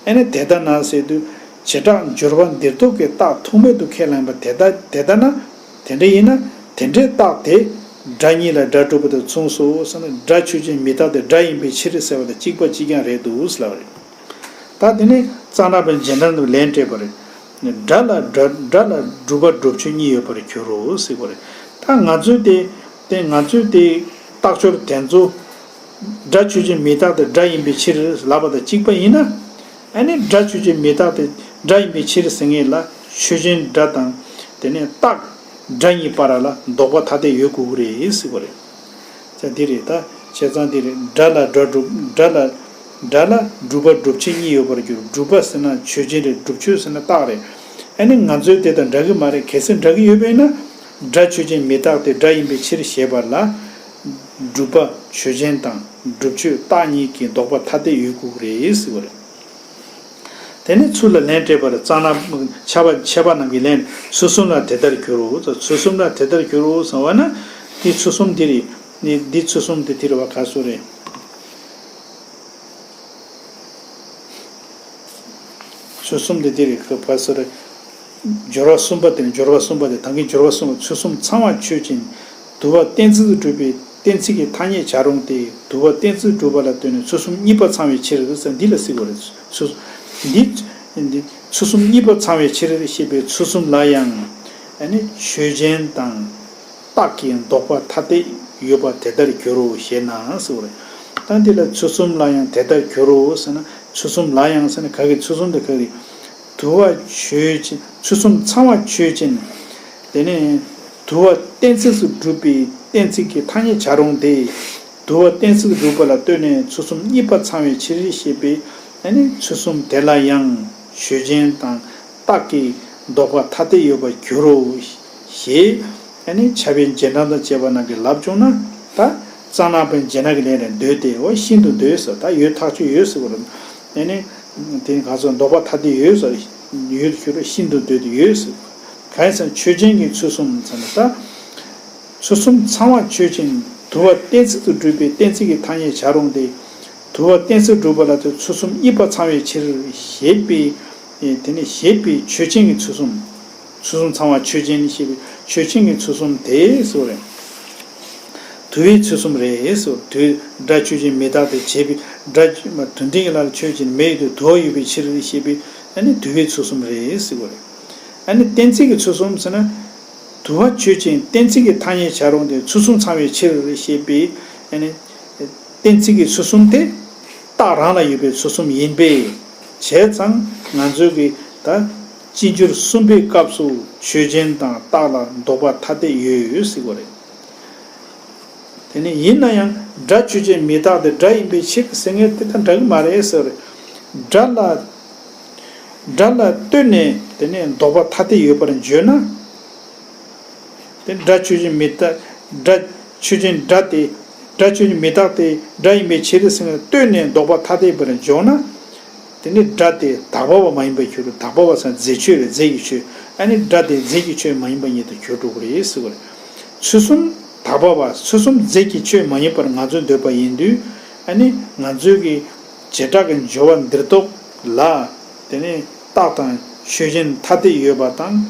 ཨ་ནི་དེ་ལྟ་ན་ཟེར་དུས་བྱེ་བྲག་སྦྱོར་བ་འདིར་ལྡོག་གི་རྟགས་ཐུག་མེད་དུ་ཁས་བླངས་པ་དེ་ལྟ་དེ་ལྟ་ན། དེ་འདྲ་ཡིན་ན་དེ་འདྲའི་རྟགས་དེ་སྒྲ་ཉིད་ལ་སྒྲ་གྲུབ་པ་དང་མཚུངས་སོ་ཟེར་ན་སྒྲ་ཆོས་ཅན་མི་རྟག་སྟེ་སྒྲ་ཡིན་པའི་ཕྱིར་ཟེར་བ་དང་གཅིག་པ་གཅིག་རྐྱང་རེད་འདུག་ཟེར་ལབ་པ་རེད། ད་དེ་ནས་གཙང་ནག་པའི་རྗེས་འབྲང་དུ་ལན་སྤྲད་པ་རེད། སྒྲ་ལ་སྒྲ་སྒྲ་ལ་སྒྲུབ་པ་སྒྲུབ་ཆོས་གཉིས་ཡོད་པར་འགྱུར་རོ་ཟེར་བ་རེད། ད་ང་ཚོའི་དེ་དེ་ང་ཚོའི་དེ་རྟགས་སྦྱོར་དེ་ཚོ་སྒྲ་ཆོས་ཅན་མི་རྟག་སྟེ་སྒྲ་ཡིན་པའི་ཕྱིར་ལབ་པ་དང་གཅིག་པ་ཡིན་ན། ཨ་ནི་སྒྲ་ཆོས་ཅན་མི་རྟག་སྟེ་སྒྲ་ཡིན་པའི་ཕྱིར་ཟེར་མཁན་ལ་ཆོས་ཅན་སྒྲ་དང་དེ་ནས་རྟགས་སྒྲ་གཉིས་བར་ལ་ལྡོག་པ་ཐ་དད་ཡོད་དགོས་ཀྱི་རེད་ཟེར་བ་རེད། ཅག་འདི་རེད་ད། བྱས་ཙང་འདི་རེད། སྒྲ་ལ་སྒྲ་སྒྲུབ་སྒྲ་ལ་སྒྲ་ལ་སྒྲུབ་པ་སྒྲུབ་བྱེད་གཉིས་ཡོད་པར་འགྱུར། སྒྲུབ་པ་ཟེར་ན་ཆོས་ཅན་རེད། སྒྲུབ་ཆོས་ཟེར་ན་རྟགས་རེད། ཨ་ནི་ང་ཚོའི་དེ་དང་འདྲ་གི་མ་རེད། གལ་སྲིད་འདྲ་གི་ཡོད་པ་ཡིན་ན་སྒྲ་ཆོས་ཅན་མི་རྟག་སྟེ་སྒྲ་ཡིན་པའི་ཕྱིར་ཞེས་པ་ལ་སྒྲུབ་པ་ཆོས་ཅན་དང་སྒྲུབ་ཆོས་རྟགས་གཉིས་ཀྱི་ལྡོག་པ་ཐ་དད་ཡོད་དགོས་ཀྱི་རེད་ཟེར་བ་རེད། དེ་ནས་ཚུར་ལ་ལན་སྤྲད་པར་གཙང་ནག་ཆ་བ་ཆ་བ་རྣམས་ཀྱིས་ལན། ཚུལ་གསུམ་ལ་དེ་ལྟར་འགྱུར་རོ། ཚུལ་གསུམ་ལ་དེ་ལྟར་འགྱུར་རོ་ཟེར་བ་ན། འདི་ཚུལ་གསུམ་འདི་རེད། ནི་འདི་ཚུལ་གསུམ་འདི་དེ་རེད་བ། ག་སོ་རེད། ཚུལ་གསུམ་འདི་དེ་རེད། ག་སོ་རེད། སྦྱོར་བ་གསུམ་པ་དེ་ནི་སྦྱོར་བ་གསུམ་པ་དེ་ད་གིན་སྦྱོར་བ་གསུམ་པ་ཚུལ་གསུམ་ཚང་བ་ཆོས་ཅན། དུ་བ་གཏན་ཚིགས་སུ་གྲུབ་པའི་གཏན་ཚིགས་ཀྱི་ཐ་སྙད་བྱ་རུང་སྟེ། དུ་བ་གཏན་ཚིགས་སུ་གྲུབ་པ་ལ་ལྟོས་ནས་ཚུལ་གསུམ་གཉིས་པ་ཚང་བའི་ཕྱིར་ཟེར་འདི་ལ་ཟེར་བ་རེད། ཚུལ་འདི་འདི་ཚུལ་གསུམ་གཉིས་པ་ཚང་བའི་ཕྱིར་ཞེས་པའི་ཚུལ་གསུམ་ལ་ཡང་ཨ་ནི་ཆོས་ཅན་དང་རྟགས་ཀྱི་ལྡོག་པ་ཐ་དད་ཡོད་པ་དེ་ལྟར་འགྱུར་རོ་ཞེ་ན་ཟེར་བ་རེད། ད་འདི་ལ་ཚུལ་གསུམ་ལ་ཡང་དེ་ལྟར་འགྱུར་རོ་ཟེར་ན་ཚུལ་གསུམ་ལ་ཡང་ཟེར་ན་ག་གི་ཚུལ་གསུམ་དེ་ག་གི། དུ་བ་ཆོས་ཅན། ཚུལ་གསུམ་ཚང་བ་ཆོས་ཅན། དེ་ནས་དུ་བ་གཏན་ཚིགས་སུ་གྲུབ་པའི་གཏན་ཚིགས་ཀྱི་ཐ་སྙད་བྱ་རུང་སྟེ། དུ་བ་གཏན་ཚིགས་སུ་གྲུབ་པ་ལ་ལྟོས་ནས་ཚུལ་གསུམ་གཉིས་པ་ཚང་བའི་ཕྱིར་ཞེས་པའི་ཨ་ནི་ཚུལ་གསུམ་དེ་ལ་ཡང་ ཆོས་ཅན་དང་རྟགས་ཀྱི་ལྡོག་པ་ཐ་དད་ཡོད་པར་འགྱུར་རོ། ཞེས་ཨ་ནི་ཕྱྭ་པའི་རྗེས་འབྲང་དང་བཅས་པ་རྣམས་ཀྱིས་ལབ་བྱུང་ན། ད་གཙང་ནག་པའི་རྗེས་འབྲང་གི་ལན་ལ་འདོད་དེ། འོ་ཤིན་ཏུ་འདོད་ཟེར། ད་ཡོད་ཐག་ཆོད་ཡོད་ཟེར་བ་རེད། ཨ་ནི་དེ་ག་ཚོད་ལྡོག་པ་ཐ་དད་ཡོད་ཟེར། ཡོད་དུ་གྱུར་རོ། ཤིན་ཏུ་འདོད་དེ་ཡོད་ཟེར། གང་ཡིན་ཟེར་ན་ཆོས་ཅན་གྱི་ཚུལ་གསུམ་ཟེར་ན། ད་ཚུལ་གསུམ་ཚང་བ་ཆོས་ཅན། དུ་བ་གཏན་ཚིགས་སུ་གྲུབ་པའི་གཏན་ཚིགས་ཀྱི་ཐ་སྙད་བྱ་རུང་སྟེ། དུ་བ་གཏན་ཚིགས་སྒྲུབ་པ་ལ་དེ་ཚུལ་གསུམ་དབྱེ་བ་ཚང་བའི་ཕྱིར་ཞེས་པའི། དེ་ནི་ཞེས་པའི་ཆོས་ཅན་གྱི་ཚུལ་གསུམ། ཚུལ་གསུམ་ཚང་བ་ཆོས་ཅན་ཞེས་པའི་ཆོས་ཅན་གྱི་ཚུལ་གསུམ་དེ་ཟེར་བ་རེད། དུ་བའི་ཚུལ་གསུམ་རེད་ཟེར། དུ་སྒྲ་ཆོས་ཅན་མི་རྟག་སྟེ། བྱས་པའི་སྒྲ་དོན་མཐུན་གྱི་ལ་ལ་ཆོས་ཅན་མེ་ཡོད་དུ་དུ་བ་ཡོད་པའི་ཕྱིར་ཞེས་པའི་ཨ་ནི་དུ་བའི་ཚུལ་གསུམ་རེད་ཟེར་བ་རེད། ཨ་ནི་གཏན་ཚིགས་ཀྱི་ཚུལ་གསུམ་ཟེར་ན། དུ་བ་ཆོས་ཅན་གཏན་ཚིགས་ཀྱི་ཐ་སྙད་བྱ་རུང་སྟེ། ཚུལ་གསུམ་ཚང་བའི་ཕྱིར་ཞེས་པའི་ཨ་ནི་གཏན་ཚིགས་ཀྱི་ཚུལ་གསུམ་དེ་རྟགས་རང་ལ་ཡོད་པའི་ཚུལ་གསུམ་ཡིན་པས། བྱས་ཙང་ང་ཚོའི་གི་ད་སྤྱི་སྦྱོར་གསུམ་པའི་སྐབས་སུ་ཆོས་ཅན་དང་རྟགས་ལ་ལྡོག་པ་ཐ་དད་ཡོད་ཟེར་གོ་རེད། དེ་ནི་ཡིན་ན་ཡང་སྒྲ་ཆོས་ཅན་མི་རྟག་སྟེ་སྒྲ་ཡིན་པའི་ཕྱིར་ཟེར་མཁན་དེ་དང་འདྲ་གི་མ་རེད་ཟེར། སྒྲ་ལ། སྒྲ་ལ་ལྟོས་ནས་དེ་ནས་ལྡོག་པ་ཐ་དད་ཡོད་པར་བརྗོད་ན། དེ་སྒྲ་ཆོས་ཅན་མི་རྟག་སྒྲ་ཆོས་ཅན་སྒྲ་སྟེ། སྒྲ་ཆོས་ཅན་མི་རྟག་སྟེ་སྒྲ་ཡིན་པའི་ཕྱིར་ཟེར་ནས་ལྟོས་ནས་ལྡོག་པ་ཐ་དད་པར་འཇོག་ན། དེ་ནི་སྒྲ་དེ་དག་པ་བ་མ་ཡིན་པར་གྱུར། དག་པ་བ་ཟེར་ན་རྫས་ཆོས་རེད། རྫས་ཀྱི་ཆོས། ཨ་ནི་སྒྲ་དེ་རྫས་ཀྱི་ཆོས་མ་ཡིན་པ་ཉིད་དུ་གྱུར་འགྲོ་གི་རེད་ཟེར་བ་རེད། ཚུལ་གསུམ་དག་པ་བ། ཚུལ་གསུམ་རྫས་ཀྱི་ཆོས་མ་ཡིན་པར་ང་ཚོས་འདོད་པ་ཡིན་དུས། ཨ་ནི་ང་ཚོའི་གི་བྱེ་བྲག་གི་སྦྱོར་བ་འདིར་གཏོགས་ལ། དེ་ནི་རྟགས་དང་ཆོས་ཅན་ཐ་དད་ཡོད་པ་དང་།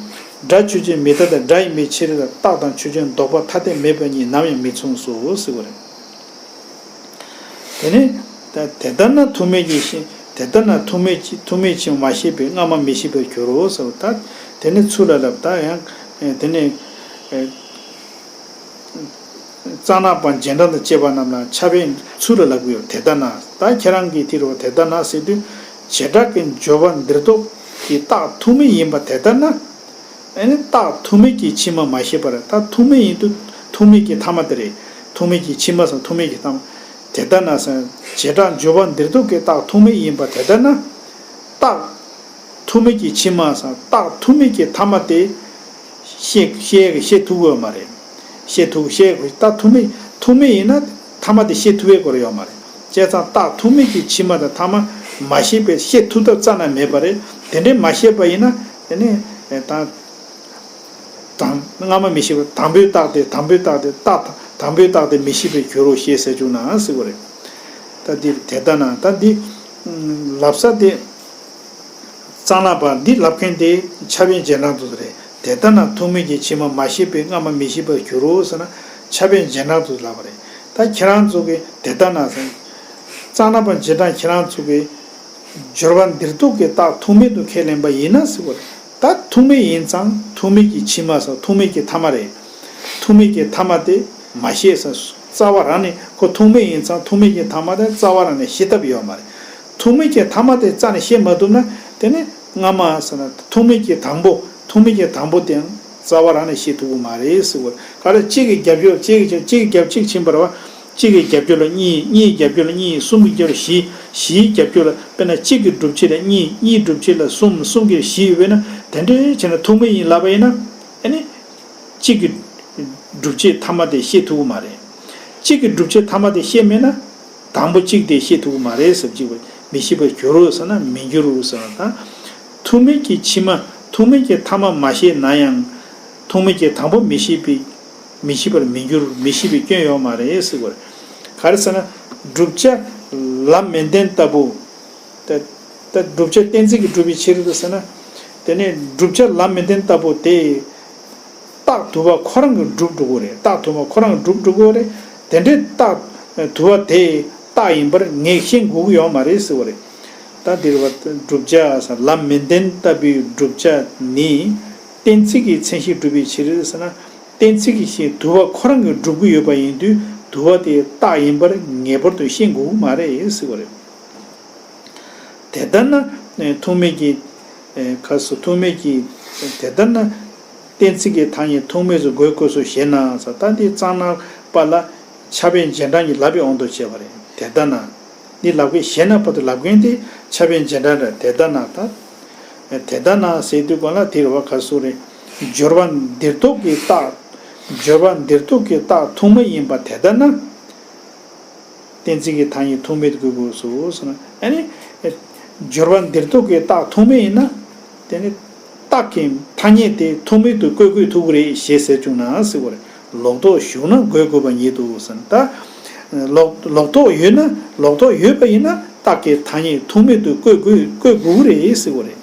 སྒྲ་ཆོས་ཅན་མི་རྟག་སྟེ་སྒྲ་ཡིན་པའི་ཕྱིར་རྟགས་དང་ཆོས་ཅན་ལྡོག་པ་ཐ་དད་མེད་པ་གཉིས་ནམ་ཡང་མི་མཚུངས་སོ་ཟེར་བ་རེད། དེ་ནི་ད་དེ་ལྟར་ན་ཐུག་མེད་ཀྱི་ཕྱིར། དེ་ལྟར་ན་ཐུག་མེད་ཀྱི་ཐུག་མེད་ཕྱིར་མ་ཤེས་པས་སྔ་མ་མི་ཤེས་པར་འགྱུར་རོ་ཟེར་བ། ད་དེ་ནི་ཚུར་ལ་ལབ། ད་ཡང་དེ་ནི། གཙང་ནག་པ་རྗེས་འབྲང་དང་བཅས་པ་རྣམས་ལ་ཕྱྭ་པས་ཚུར་ལ་ལབ་ཀྱི་ཡོད། དེ་ལྟར་ན། ད་ཁྱེད་རང་གིས་དེ་རུ་དེ་ལྟར་ན་ཟེར་དུས། བྱེ་བྲག་གི་སྦྱོར་བ་འདིར་གཏོགས་ཀྱི་རྟགས་ཐུག་མེད་ཡིན་པ་དེ་ལྟར་ན། ཨ་ནི་རྟགས་ཐུག་མེད་ཀྱི་ཕྱི་མ་མ་ཤེས་པར། རྟགས་ཐུག་མེད་ཡིན་དུས་ཐུག་མེད་ཀྱི་ཐ་མ་དེ་རེད། ཐུག་མེད་ཀྱི་ཕྱི་མ་སམ་ཐུག་མེད་ཀྱི་ཐ་མ། དེ་ལྟར་ན་ཟེར། བྱེ་བྲག་སྦྱོར་བ་འདིར་གཏོགས་ཀྱི་རྟགས་ཐུག་མེད་ཡིན་པ་དེ་ལྟར་ན། རྟགས་ཐུག་མེད་ཀྱི་ཕྱི་མ་སམ་རྟགས་ཐུག་མེད་ཀྱི་ཐ་མ་དེ་ཤེས་ཤེས་ཤེས་ཐུབ་ཀྱི་ཡོད་མ་རེད། ཤེས་ཐུབ་ཤེས་དགོས། རྟགས་ཐུག་མེད་ཐུག་མེད་ཡིན་ན་ཐ་མ་དེ་ཤེས་ཐུབ་པའི་སྐོར་ཡོད་མ་རེད། བྱས་ཙང་རྟགས་ཐུག་མེད་ཀྱི་ཕྱི་མ་དང་ཐ་མ་མ་ཤེས་པས་ཤེས་ཐུབ་ཐབས་རྩ་ནས་མེད་པ་རེད། དེ་འདྲའི་མ་ཤེས་པ་ཡིན་ན་དེ་ནི་ད་དང་སྔ་མ་མི་ཤེས་པ། དང་པོའི་རྟགས་དེ། དང་པོའི་རྟགས་དེ་རྟགས་དང་པོའི་རྟགས་དེ་མི་ཤེས་པས་འགྱུར་རོ་ཞེས་ཟེར་བཅུག་ན་ཟེར་བ་རེད། ད་འདི་དེ་ལྟར་ན། ད་འདི་ལབ་ས་དེ། གཙང་ནག་པ་འདི་ལབ་མཁན་དེ་ཕྱྭ་པའི་རྗེས་འབྲང་དུ་རེད། དེ་ལྟར་ན་ཐུག་མེད་ཀྱི་ཕྱི་མ་མ་ཤེས་པས་སྔ་མ་མི་ཤེས་པར་འགྱུར་རོ་ཟེར་ན་ཕྱྭ་པའི་རྗེས་འབྲང་དུ་ལབ་པ་རེད། ད་ཁྱེད་རང་ཚོ་གིས་དེ་ལྟར་ན་ཟེར། གཙང་ནག་པ་རྗེས་འབྲང་ཁྱེད་རང་ཚོ་གིས་སྦྱོར་བ་འདིར་གཏོགས་ཀྱི་རྟགས་ཐུག་མེད་དུ་ཁས་ལེན་པ་ཡིན་ན་ཟེར་བ་རེད། ད་ཐུག་མེད་ཡིན་ཙང་ཐུག་མེད་ཀྱི་ཕྱི་མ་སམ་ཐུག་མེད་ཀྱི་ཐ་མ་རེད། ཐུག་མེད་ཀྱི་ཐ་མ་དེ་མ་ཤེས་ས། རྩ་བ་རང་ནས་ཁོ་ཐུག་མེད་ཡིན་ཙང་ཐུག་མེད་ཀྱི་ཐ་མ་དེ་རྩ་བ་རང་ནས་ཤེས་ཐབས་ཡོད་མ་རེད། ཐུག་མེད་ཀྱི་ཐ་མ་དེ་རྩ་ནས་ཤེས་མ་ཐུབ་ན་དེ་ནི་སྔ་མ་ཟེར་ན་ཐུག་མེད་ཀྱི་དང་པོ། ཐུག་མེད་ཀྱི་དང་པོ་དེའང་རྩ་བ་རང་ནས་ཤེས་ཐུབ་ཀྱི་མ་རེད་ཟེར་བ། ག་རེ་གཅིག་གི་རྒྱབ་སྐྱོར་གཅིག་གི་གཅིག་གི་རྒྱབ་གཅིག་ཕྱིན་པ་རེད་བ། གཅིག་གི་རྒྱབ་སྐྱོར་ལ་གཉིས། གཉིས་རྒྱབ་སྐྱོར་ལ་གཉིས། གསུམ་གྱི་རྒྱབ་སྐྱོར་བཞི། བཞིའི་རྒྱབ་སྐྱོར་ལ་དཔེར་ན་གཅིག་གི་སྒྲུབ་བྱེད་ལ་གཉིས། གཉིས་སྒྲུབ་བྱེད་ལ་གསུམ། གསུམ་གྱི་བཞི་ཡོད་པས་ན་དེ་འདྲའི་བྱས་ན་ཐུག་མེད་ཡིན་ལབ་པ་ཡིན་ན། ཨ་ནི་གཅིག་གི་སྒྲུབ་བྱེད་ཐ་མ་དེ་ཤེས་ཐུབ་ཀྱི་མ་རེད། གཅིག་གི་སྒྲུབ་བྱེད་ཐ་མ་དེ་ཤེས་མེད་ན་དང་པོ་གཅིག་དེ་ཤེས་ཐུབ་ཀྱི་མ་རེད་ཟེར། གཅིག་པ་མི་ཤེས་པར་འགྱུར་རོ་ཟེར་ན་མི་འགྱུར་རོ་ཟེར་བ་དང་། ཐུག་མེད་ཀྱི་ཕྱི་མ། ཐུག་མེད་ཀྱི་ཐ་མ་མ་ཤེས་ན་ཡང་ཐུག་མེད་ཀྱི་དང་པོ་མི་ཤེས་པའི། མི་ཤེས་པར་མི་འགྱུར། མི་ཤེས་པའི་སྐྱོན་ཡོད་མ་རེད་ཟེར་བ་རེད། ག་རེ་ཟེར་ན་བསྒྲུབ་བྱ་ལམ་མི་ལྡན་ལྟ་བུ། ད་ད་བསྒྲུབ་བྱ་གཏན་ཚིགས་ཀྱིས་གྲུབ་པའི་ཕྱིར་དུ་ཟེར་ན། དེ་ནས་བསྒྲུབ་བྱ་ལམ་མི་ལྡན་ལྟ་བུ་དེ། རྟགས་དུ་བ་ཁོ་རང་གིས་གྲུབ་འགྲོ་གི་རེད། རྟགས་དུ་བ་ཁོ་རང་གིས་གྲུབ་འགྲོ་གི་རེད། དེ་འདྲའི་རྟགས་དུ་བ་དེ་རྟགས་ཡིན་པར་ངས་ཤེས་དགོས་ཀྱི་ཡོད་མ་རེད་ཟེར་བ་རེད། ད་འདིར་བ་བསྒྲུབ་བྱ་ཟེར་ལམ་མི་ལྡན་ལྟ་བུའི་བསྒྲུབ་བྱ་ནི་གཏན་ཚིགས་ཀྱི་མཚན་གཞིས་གྲུབ་པའི་ཕྱིར་ཟེར་ན། གཏན་ཚིགས་ཀྱི་ཕྱིར་དུ་བ་ཁོ་རང་གིས་གྲུབ་ཀྱི་ཡོད་པ་ཡིན་དུས་དུ་བ་དེ་རྟགས་ཡིན་པར་ངེས་པར་དུ་ཤེས་དགོས་ཀྱི་མ་རེད་ཟེར་བ་རེད། དེ་ལྟར་ན་ཐུག་མེད་ཀྱི། ཁ་སོ་ཐུག་མེད་ཀྱི། དེ་ལྟར་ན་གཏན་ཚིགས་ཀྱི་ཐ་སྙད་ཐུག་མེད་སུ་དགོས་དགོས་སོ་ཞེ་ན་ཟེར། ད་འདི་གཙང་ནག་པ་ལ་ཕྱྭ་པའི་རྗེས་འབྲང་གིས་ལབ་པའི་དབང་དུ་བྱས་པ་རེད། དེ་ལྟར་ན། འདི་ལབ་མཁན་ཞེ་ན་བར་དུ་ལབ་མཁན་དེ་ཕྱྭ་པའི་རྗེས་འབྲང་རེད། དེ་ལྟར་ན་ད། དེ་ལྟ་ན་ཟེར་དུས་གང་ལ་དེ་རེད་བ། ག་སུ་རེད། སྦྱོར་བ་འདིར་ཐུག་གི་རྟགས། སྦྱོར་བ་འདིར་ཐུག་གི་རྟགས་ཐུག་མ་ཡིན་པ་དེ་ལྟ་ན། གཏན་ཚིགས་ཀྱི་ཐ་སྙད་ཐུག་མེད་དུ་བཀོད་དགོས་སོ་ཟེར་ན། ཨ་ནི། སྦྱོར་བ་འདིར་ཐུག་གི་རྟགས་ཐུག་མེད་ཡིན་ན། དེ་ནི། རྟགས་ཀྱི་ཐ་སྙད་དེ་ཐུག་མེད་དུ་བཀོད་དགོས་ཐུག་གི་རེད་ཞེས་ཟེར་བྱུང་ན་ཟེར་བ་རེད། ལོག་རྟོག་ཞུགས་ན་འགོད་དགོས་པ་ཉིད་དུ་ཟེར་ན། ད། ལོག་ལོག་རྟོག་ཡོད་ན། ལོག་རྟོག་ཡོད་པ་ཡིན་ན་རྟགས་ཀྱི་ཐ་སྙད་ཐུག་མེད་དུ་བཀོད་དགོས་བཀོད་དགོས་ཀྱི་རེད་ཟེར་བ་རེད།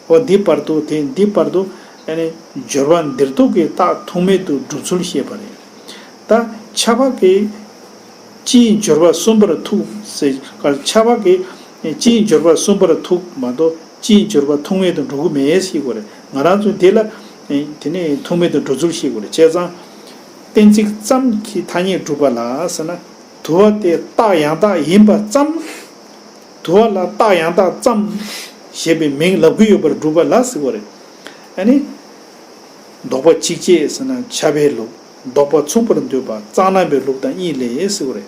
འོ་འདི་བར་དུ་དེ་འདི་བར་དུ་ཨ་ནི་སྦྱོར་བ་འདིར་ཐུག་གི་རྟགས་ཐུག་མེད་དུ་སྒྲུབ་ཚུལ་བཤད་པ་རེད། ད་ཁྱབ་པ་གི་སྤྱིའི་སྦྱོར་བ་གསུམ་པར་ཐུག་ཟེར་ག་ཁྱབ་པ་གི་སྤྱིའི་སྦྱོར་བ་གསུམ་པར་ཐུག་མ་གཏོགས་སྤྱིའི་སྦྱོར་བ་ཐུག་མེད་དུ་འགྲོ་གི་མེད་ཟེར་གྱི་ཡོད་རེད། ང་རང་ཚོས་དེ་ལ་དེ་ནས་ཐུག་མེད་དུ་འགྲོ་ཚུལ་བཤད་ཀྱི་ཡོད་རེད། བྱས་ཙང་གཏན་ཚིགས་ཙམ་གྱི་ཐ་སྙད་སྒྲུབ་པ་ལ་ཟེར་ན། དུ་བ་དེ་རྟགས་ཡང་དག་ཡིན་པ་ཙམ། དུ་བ་ལ་རྟགས་ཡང་དག་ཙམ་ཞེས་པའི་མིང་ལབ་ཀྱི་ཡོད་པར་སྒྲུབ་པ་ལ་ཟེར་བ་རེད། ཨ་ནི། ལྡོག་པ་གཅིག་བྱས་ཟེར་ན་ཁྱབ་པའི་ལུགས། ལྡོག་པ་མཚུངས་པར་འདོད་པ་གཙང་རྣམ་པའི་ལུགས་དང་གཉིས་ལས་ཟེར་བ་རེད།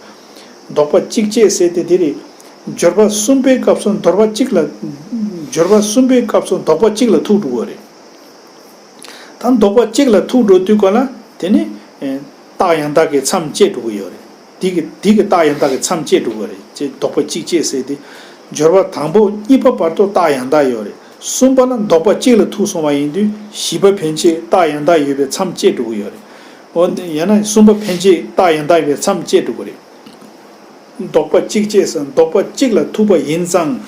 ལྡོག་པ་གཅིག་བྱས་ཟེར་ཏེ་དེ་རེད། སྦྱོར་བ་གསུམ་པའི་སྐབས་སུ་ལྡོག་པ་གཅིག་ལ། སྦྱོར་བ་གསུམ་པའི་སྐབས་སུ་ལྡོག་པ་གཅིག་ལ་ཐུག་འགྲོ་བ་རེད། ད་ལྡོག་པ་གཅིག་ལ་ཐུག་འགྲོ་དུས་ག་ལ་དེ་ནི། རྟགས་ཡང་དག་གི་མཚམས་བཅད་འགྲོ་གི་ཡོད་རེད། དེ་གི་དེ་གི་རྟགས་ཡང་དག་གི་མཚམས་བཅད་འགྲོ་གི་རེད། ཅེས་ལྡོག་པ་གཅིག་བྱས་ཟེར་ཏེ། སྦྱོར་བ་དང་པོ་གཉིས་པ་བར་དུ་རྟགས་ཡང་དག་ཡོད་རེད། གསུམ་པ་ལ་ལྡོག་པ་གཅིག་ལ་ཐུག་སོང་བ་ཡིན་དུས་བཞི་པ་ཕན་ཆད་རྟགས་ཡང་དག་ཡོད་པའི་མཚམས་བཅད་འགྲོ་གི་ཡོད་རེད། འོ་ཡང་ན་གསུམ་པ་ཕན་ཆད་རྟགས་ཡང་དག་ཡོད་པའི་མཚམས་བཅད་འགྲོ་གི་རེད། ལྡོག་པ་གཅིག་བྱས་སམ་ལྡོག་པ་གཅིག་ལ་ཐུག་པ་ཡིན་ཙང་།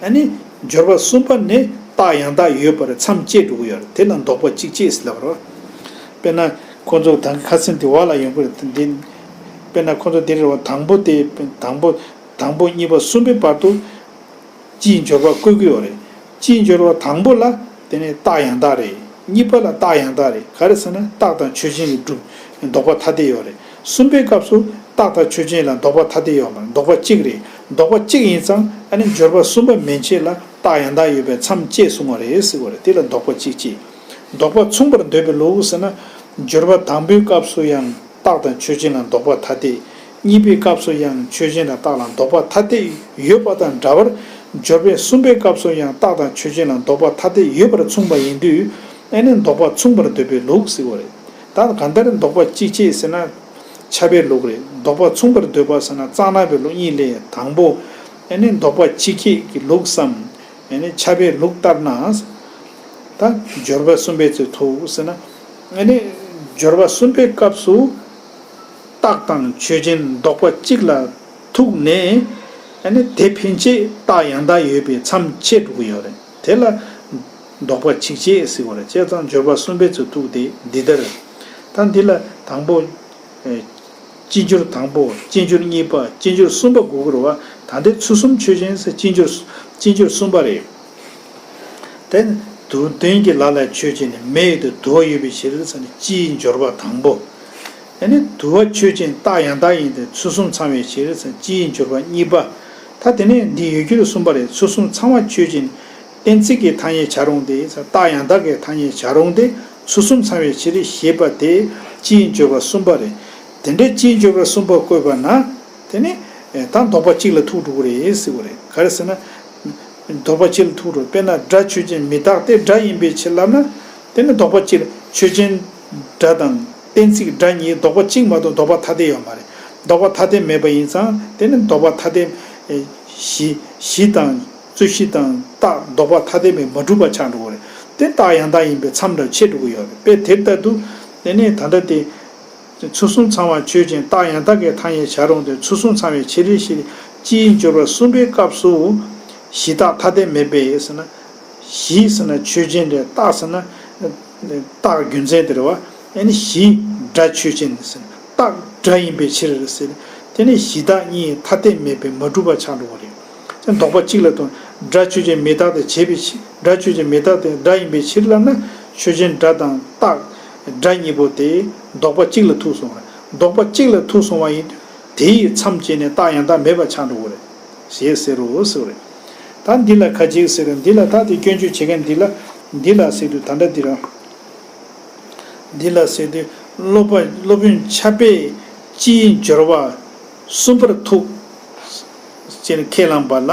ཨ་ནི། སྦྱོར་བ་གསུམ་པ་ནི་རྟགས་ཡང་དག་ཡོད་པར་མཚམས་བཅད་འགྲོ་གི་ཡོད་རེད། དེ་ལ་ལྡོག་པ་གཅིག་བྱས་ཟེར་ལབ་རོ། དཔེར་ན་ཁོ་ཚོ་དང་ཁ་སེམས་དེ་བ་ལ་ཡོང་གི་རེད་འདི། དཔེར་ན་ཁོ་ཚོ་དེ་རེད་བ། དང་པོ་དེ་དང་པོ་དང་པོ་གཉིས་པ་གསུམ་པའི་བར་དུ། སྤྱིའི་འབྱོར་པ་བཀོད་ཀྱི་ཡོད་རེད། སྤྱིའི་འབྱོར་པ་དང་པོ་ལ་དེ་ནི་རྟགས་ཡང་དག་རེད། གཉིས་པ་ལ་རྟགས་ཡང་དག་རེད། ག་རེ་ཟེར་ན་རྟགས་དང་ཆོས་ཅན་གྱི་སྒྲུབ་ལྡོག་པ་ཐ་དད་ཡོད་རེད། གསུམ་པའི་སྐབས་སུ་རྟགས་དང་ཆོས་ཅན་ལ་ལྡོག་པ་ཐ་དད་ཡོད་མ་རེད། ལྡོག་པ་གཅིག་རེད། ལྡོག་པ་གཅིག་ཡིན་ཙང་ཨ་ནི་འབྱོར་པ་གསུམ་པ་མན་ཆད་ལ་རྟགས་ཡང་དག་ཡོད་པའི་མཚམས་བཅད་གསུངས་པ་རེད་ཟེར་བ་རེད། དེ་ལ་ལྡོག་པ་གཅིག་བྱས། ལྡོག་པ་མཚུངས་པར་འདོད་པའི་ལུགས་ཟེར་ན། འབྱོར་པ་དང་པོའི་སྐབས་སུ་ཡང་རྟགས་དང་ཆོས་ཅན་ལ་ལྡོག་པ་ཐ་དད། གཉིས་པའི་སྐབས་སུ་ཡང་ཆོས་ཅན་དང་རྟགས་ལ་ལྡོག་པ་ཐ་དད་ཡོད་པ་དང་འདྲ་བར། འབྱོར་པའི་གསུམ་པའི་སྐབས་སུ་ཡང་རྟགས་དང་ཆོས་ཅན་ལ་ལྡོག་པ་ཐ་དད་ཡོད་པར་མཚུངས་པ་ཡིན་དུས། ཨ་ནི་ལྡོག་པ་མཚུངས་པར་འདོད་པའི་ལུགས་ཟེར་བ་རེད། ད་གང་ལྟར་ལྡོག་པ་གཅིག་བྱས་ཟེར་ན། ཁྱབ་པའི་ལུགས་རེད། ལྡོག་པ་མཚུངས་པར་འདོད་པ་ཟེར་ན་གཙང་རྣམ་པའི་ལུགས་གཉིས་ལས་དང་པོ། ཨ་ནི་ལྡོག་པ་གཅིག་བྱས་ཀྱི་ལུགས་སམ། ཨ་ནི་ཁྱབ་པའི་ལུགས་ལྟར་ན། ད་སྦྱོར་བ་གསུམ་པའི་ཚུལ་ཐུག་ཟེར་ན། ཨ་ནི་སྦྱོར་བ་གསུམ་པའི་སྐབས་སུ་རྟགས་དང་ཆོས་ཅན་ལྡོག་པ་གཅིག་ལ་ཐུག་ནས། ཨ་ནི་དེ་ཕན་ཆད་རྟགས་ཡང་དག་ཡོད་པའི་མཚམས་བཅད་འགྲོ་གི་ཡོད་རེད། དེ་ལ་ལྡོག་པ་གཅིག་བྱས་ཟེར་བ་རེད། བྱས་ཙང་སྦྱོར་བ་གསུམ་པའི་ཚུལ་ཐུག་དེ་འདི་ལྟར། ད་འདི་ལ་དང་པོ། ཨེ། སྤྱིའི་འབྱོར་དང་པོ། སྤྱིའི་འབྱོར་གཉིས་པ། སྤྱིའི་འབྱོར་གསུམ་པ་དགོས་ཀྱི་རེད་བ། ད་ལྟའི་ཚུལ་གསུམ་ཆོས་ཅན་ཟེར་སྤྱིའི་འབྱོར། སྤྱིའི་འབྱོར་གསུམ་པ་རེད། དེ་དུ་དོན་གྱི་ལ་ལ་ཆོས་ཅན་ནི་མེ་ཡོད་དུ་དུ་བ་ཡོད་པའི་ཕྱིར་ཟེར་ནས་སྤྱིའི་འབྱོར་པ་དང་པོ། ཨ་ནི་དུ་བ་ཆོས་ཅན་རྟགས་ཡང་དག་ཡིན་ཏེ་ཚུལ་གསུམ་ཚང་བའི་ཕྱིར་ཟེར་ནས་སྤྱིའི་འབྱོར་པ་གཉིས་པ། ད་དེ་ནས་འདི་ཡོད་རྒྱུ་རེད་གསུམ་པ་རེད། ཚུལ་གསུམ་ཚང་བ་ཆོས་ཅན། གཏན་ཚིགས་ཀྱི་ཐ་སྙད་བྱ་རུང་སྟེ་རྟགས་ཡང་དག་གི་ཐ་སྙད་བྱ་རུང་སྟེ་ཚུལ་གསུམ་ཚང་བའི་ཕྱིར་ཞེས་པ་དེ་སྤྱིའི་འབྱོར་པ་གསུམ་པ་རེད། དེ་འདྲའི་སྤྱིའི་འབྱོར་པ་གསུམ་པ་བཀོད་པ་ན། དེ་ནི་ད་ལྡོག་པ་གཅིག་ལ་ཐུག་འགྲོ་གི་རེད་ཟེར་བ་རེད། ག་རེ་ཟེར་ན། ལྡོག་པ་གཅིག་ལ་ཐུག་འགྲོ། དཔེར་ན་སྒྲ་ཆོས་ཅན་མི་རྟག་སྟེ་སྒྲ་ཡིན་པའི་ཕྱིར་ལབ་ན། དེ་ནི་ལྡོག་པ་གཅིག་ལ་ཆོས་ཅན་སྒྲ་དང་གཏན་ཚིགས་སྒྲ་གཉིས་ལྡོག་པ་གཅིག་མ་གཏོགས་ལྡོག་པ་ཐ་དད་ཡོད་མ་རེད། ལྡོག་པ་ཐ་དད་མེད་པ་ཡིན་ཙང་དེ་ནི་ལྡོག་པ་ཐ་དད། གཞི་གཞི་དང་། རྩོད་གཞི་དང་རྟགས་ལྡོག་པ་ཐ་དད་པས་མ་གྲུབ་པ་ཆགས་འགྲོ་གི་རེད། དེ་རྟགས་ཡང་དག་ཡིན་པའི་མཚམས་འདྲ་ཆད་འགྲོ་གི་ཡོད་རེད། དཔེ་དེ་ལྟར་དུ། དེ་ནས་ད་ལྟ་དེ། ཚུལ་གསུམ་ཚང་བ་ཆོས་ཅན་རྟགས་ཡང་དག་གི་ཐ་སྙད་བྱ་རུང་སྟེ་ཚུལ་གསུམ་ཚང་བའི་ཕྱིར་ཞེས་སྤྱིའི་འབྱོར་པ་གསུམ་པའི་སྐབས་སུ། གཞི་རྟགས་ཐ་དད་མེད་པས་ཟེར་ན། གཞི་ཟེར་ན་ཆོས་ཅན་རེད། རྟགས་ཟེར་ན། རྟགས་རྒྱུ་མཚན་དེ་རེད་བ། ཨ་ནི་གཞི་སྒྲ་ཆོས་ཅན་ཟེར་ན་རྟགས་སྒྲ་ཡིན་པའི་ཕྱིར་ཟེར། དེ་ནི་གཞི་བདག་གཉིས་ཐ་དད་མེད་པས་མ་གྲུབ་པ་ཆགས་འགྲོ་བ་རེད། ལྡོག་པ་གཅིག་ལ་ཐུག་སྒྲ་ཆོས་ཅན་མི་རྟག་སྟེ་བྱས་པའི་ཕྱིར། སྒྲ་ཆོས་ཅན་མི་རྟག་སྟེ་སྒྲ་ཡིན་པའི་ཕྱིར་ལབ་ན། ཆོས་ཅན་སྒྲ་དང་རྟགས་སྒྲ་གཉིས་པོ་དེ་ལྡོག་པ་གཅིག་ལ་ཐུག་སོང་བ་རེད། ལྡོག་པ་གཅིག་ལ་ཐུག་སོང་བ་ཡིན་དུས་དེ་ཡི་མཚམས་བཅད་ནས་རྟགས་ཡང་དག་མེད་པ་ཆགས་འགྲོ་གི་རེད། ཞེས་ཟེར་རོ་ཟེར་བ་རེད། ད་འདི་ལ་ཁ་ཅིག་ཟེར་རོ། འདི་ལ་ད་དེ་སྐྱོན་བརྗོད་བྱེད་མཁན་འདི་ལ། འདི་ལ་ཟེར་དུས་ད་ལྟ་འདི་ར། འདི་ལ་ཟེར་དུས་སློབ་པ་སློབ་དཔོན་ཁྱབ་པས་སྤྱིའི་སྦྱོར་བ་གསུམ་པར་ཐུག་ཅེས་ཁས་བླངས་པ་ལ་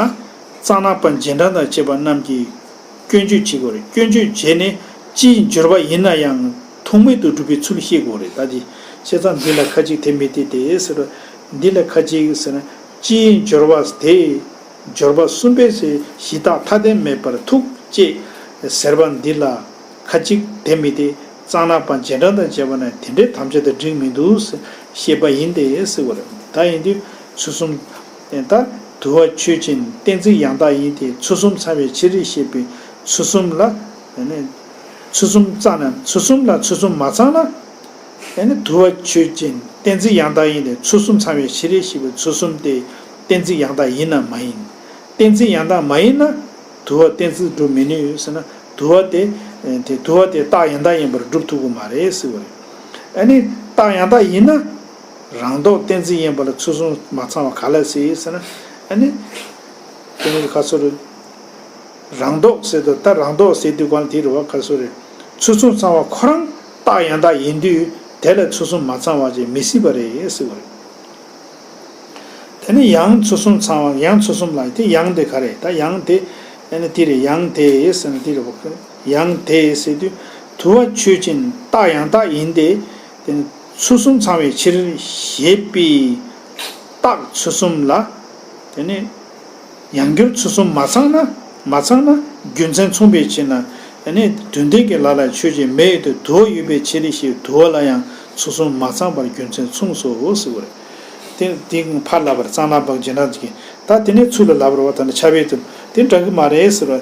གཙང་ནག་པ་རྗེས་འབྲང་དང་བཅས་པ་རྣམས་ཀྱིས་ སྐྱོན་བརྗོད་བྱེད་དགོས་རེད། སྐྱོན་བརྗོད་བྱས་ནས་སྤྱིའི་སྦྱོར་བ་ཡིན་ན་ཡང་ཐུག་མེད་དུ་སྒྲུབ་པའི་ཚུལ་ཤེས་དགོས་རེད། ད་དེ་བྱས་ཙང་འདི་ལ་ཁ་ཅིག་དེ་མི་དེ་དེ་ཟེར་བ། འདི་ལ་ཁ་ཅིག་ཟེར་ན་སྤྱིའི་སྦྱོར་བ་དེ། སྦྱོར་བ་གསུམ་པའི་གཞི་རྟགས་ཐ་དད་མེད་པར་ཐུག་ཅེས་ཟེར་བ་འདི་ལ་ཁ་ཅིག་དེ་མི་དེ་གཙང་ནག་པ་རྗེས་འབྲང་དང་བཅས་པ་ན་དེ་འདྲའི་དམ་བཅའ་དང་འགྲིག་མི་འདུག་ཞེས་པ་ཡིན་ཏེ་ཟེར་བ་རེད། ད་ཡིན་དུས་ཚུལ་གསུམ། ད་དུ་བ་ཆོས་ཅན་གཏན་ཚིགས་ཡང་དག་ཡིན་ཏེ་ཚུལ་གསུམ་ཚང་བའི་ཕྱིར་ཞེས་པའི་ཚུལ་གསུམ་ལ། ཚུལ་གསུམ་ཚང་ན་ཚུལ་གསུམ་ལ་ཚུལ་གསུམ་མ་ཚང་ན། ཨ་ནི་དུ་བ་ཆོས་ཅན་གཏན་ཚིགས་ཡང་དག་ཡིན་ཏེ་ཚུལ་གསུམ་ཚང་བའི་ཕྱིར་ཞེས་པའི་ཚུལ་གསུམ་དེ་གཏན་ཚིགས་ཡང་དག་ཡིན་ནམ་མ་ཡིན། གཏན་ཚིགས་ཡང་དག་མ་ཡིན་ན་དུ་བ་གཏན་ཚིགས་སྒྲུབ་མི་ནུས་ཟེར་ན་དུ་བ་དེ། དེ་དུ་བ་དེ་རྟགས་ཡང་དག་ཡིན་པར་སྒྲུབ་ཐུབ་ཀྱི་མ་རེད་ཟེར་བ་རེད། ཨ་ནི་རྟགས་ཡང་དག་ཡིན་ན་རང་ལྡོག་གཏན་ཚིགས་ཡིན་པ་ལ་ཚུལ་གསུམ་མ་ཚང་བ་ག་ལ་སྲིད་ཟེར་ན། ཨ་ནི་དེ་ནི་ཁ་སོ་རེད། རང་ལྡོག་ཟེར་དུས་ད་རང་ལྡོག་ཟེར་དུས་གང་དེ་རེད་བ། ག་སོ་རེད། ཚུལ་གསུམ་ཚང་བ་ཁོ་རང་རྟགས་ཡང་དག་ཡིན་དུས་དེ་ལ་ཚུལ་གསུམ་མ་ཚང་བ་ཅིག་མི་སྲིད་པ་རེད་ཟེར་བ་རེད། དེ་ནས་ཡང་ཚུལ་གསུམ་ཚང་བ། ཡང་ཚུལ་གསུམ་ལ་དེ་ཡང་དེ་ག་རེད། ད་ཡང་དེ་ཨ་ནི་དེ་རེད། ཡང་དེ་ཟེར་ན་དེ་རེད་བ། ཡང་དེ་ཟེར་དུས་དུ་བ་ཆོས་ཅན་རྟགས་ཡང་དག་ཡིན་ཏེ། དེ་ནི་ཚུལ་གསུམ་ཚང་བའི་ཕྱིར་ཞེས་པའི་རྟགས་ཚུལ་གསུམ་ལ། དེ་ནི་ཡང་སྒྱུར་ཚུལ་གསུམ་མ་ཚང་ན། མ་ཚང་ན་རྒྱུ་མཚན་མཚུངས་པའི་ཕྱིར་ན། ཨ་ནི་དོན་ལྡན་གྱི་ལ་ལ་ཆོས་ཅན་མེད་དེ་དུ་བ་ཡོད་པའི་ཕྱིར་ཞེས་དུ་བ་ལ་ཡང་ཚུལ་གསུམ་མ་ཚང་བར་རྒྱུ་མཚན་མཚུངས་སོ་ཟེར་བ་རེད། དེ་དེ་ཕར་ལབ་པར་གཙང་ནག་པ་རྗེས་འབྲང་གི། ད་དེ་ནས་ཚུལ་ལ་ལབ་པར་བ་ད་ནི་ཁྱབ་པའི་དོན་དེ་འདྲ་གི་མ་རེད་ཟེར་བ།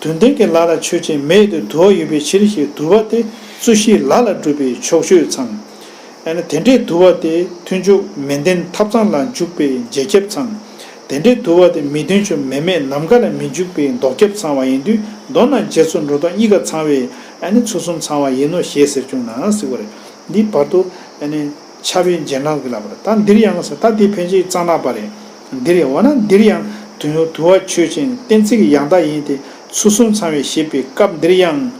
དོན་ལྡན་གྱི་ལ་ལ་ཆོས་ཅན་མེད་དེ་དུ་བ་ཡོད་པའི་ཕྱིར་ཞེས་དུ་བ་དེ་རྩོད་གཞི་ལ་ལ་སྒྲུབ་པའི་ཕྱོགས་ཆོས་ཚང་། ཨ་ནི་དེ་འདྲའི་དུ་བ་དེ་མཐུན་ཕྱོགས་མི་ལྡན་ཐབ་ཚང་ལ་འཇུག་པའི་རྗེས་ཁྱབ་ཚང་། དེ་འདྲའི་དུ་བ་དེ་མི་མཐུན་ཕྱོགས་མི་མེད་ནམ་མཁའ་ལ་མི་འཇུག་པའི་ལྡོག་ཁྱབ་ཚང་བ་ཡིན་དུས་མདོར་ན་རྗེས་སུ་འགྲོ་ལྡོག་གཉིས་ཀ་ཚང་བའི་ཨ་ནི་ཚུལ་གསུམ་ཚང་བ་ཡིན་ནོ་ཞེས་ཟེར་བྱུང་ན་ཟེར་བ་རེད། འདི་བར་དུ་ཨ་ནི་ཁྱབ་པའི་རྗེས་འབྲང་གི་ལབ་པ་རེད། ད་འདིར་ཡང་ཟེར་ད་འདི་ཕན་ཆད་གཙང་ནག་པ་རེད། འདིར་ཡང་འོ་ན་འདིར་ཡང་དུ་དུ་བ་ཆོས་ཅན་གཏན་ཚིགས་ཡང་དག་ཡིན་ཏེ་ཚུལ་གསུམ་ཚང་བའི་ཞེས་པའི་སྐབས་འདིར་ཡང་།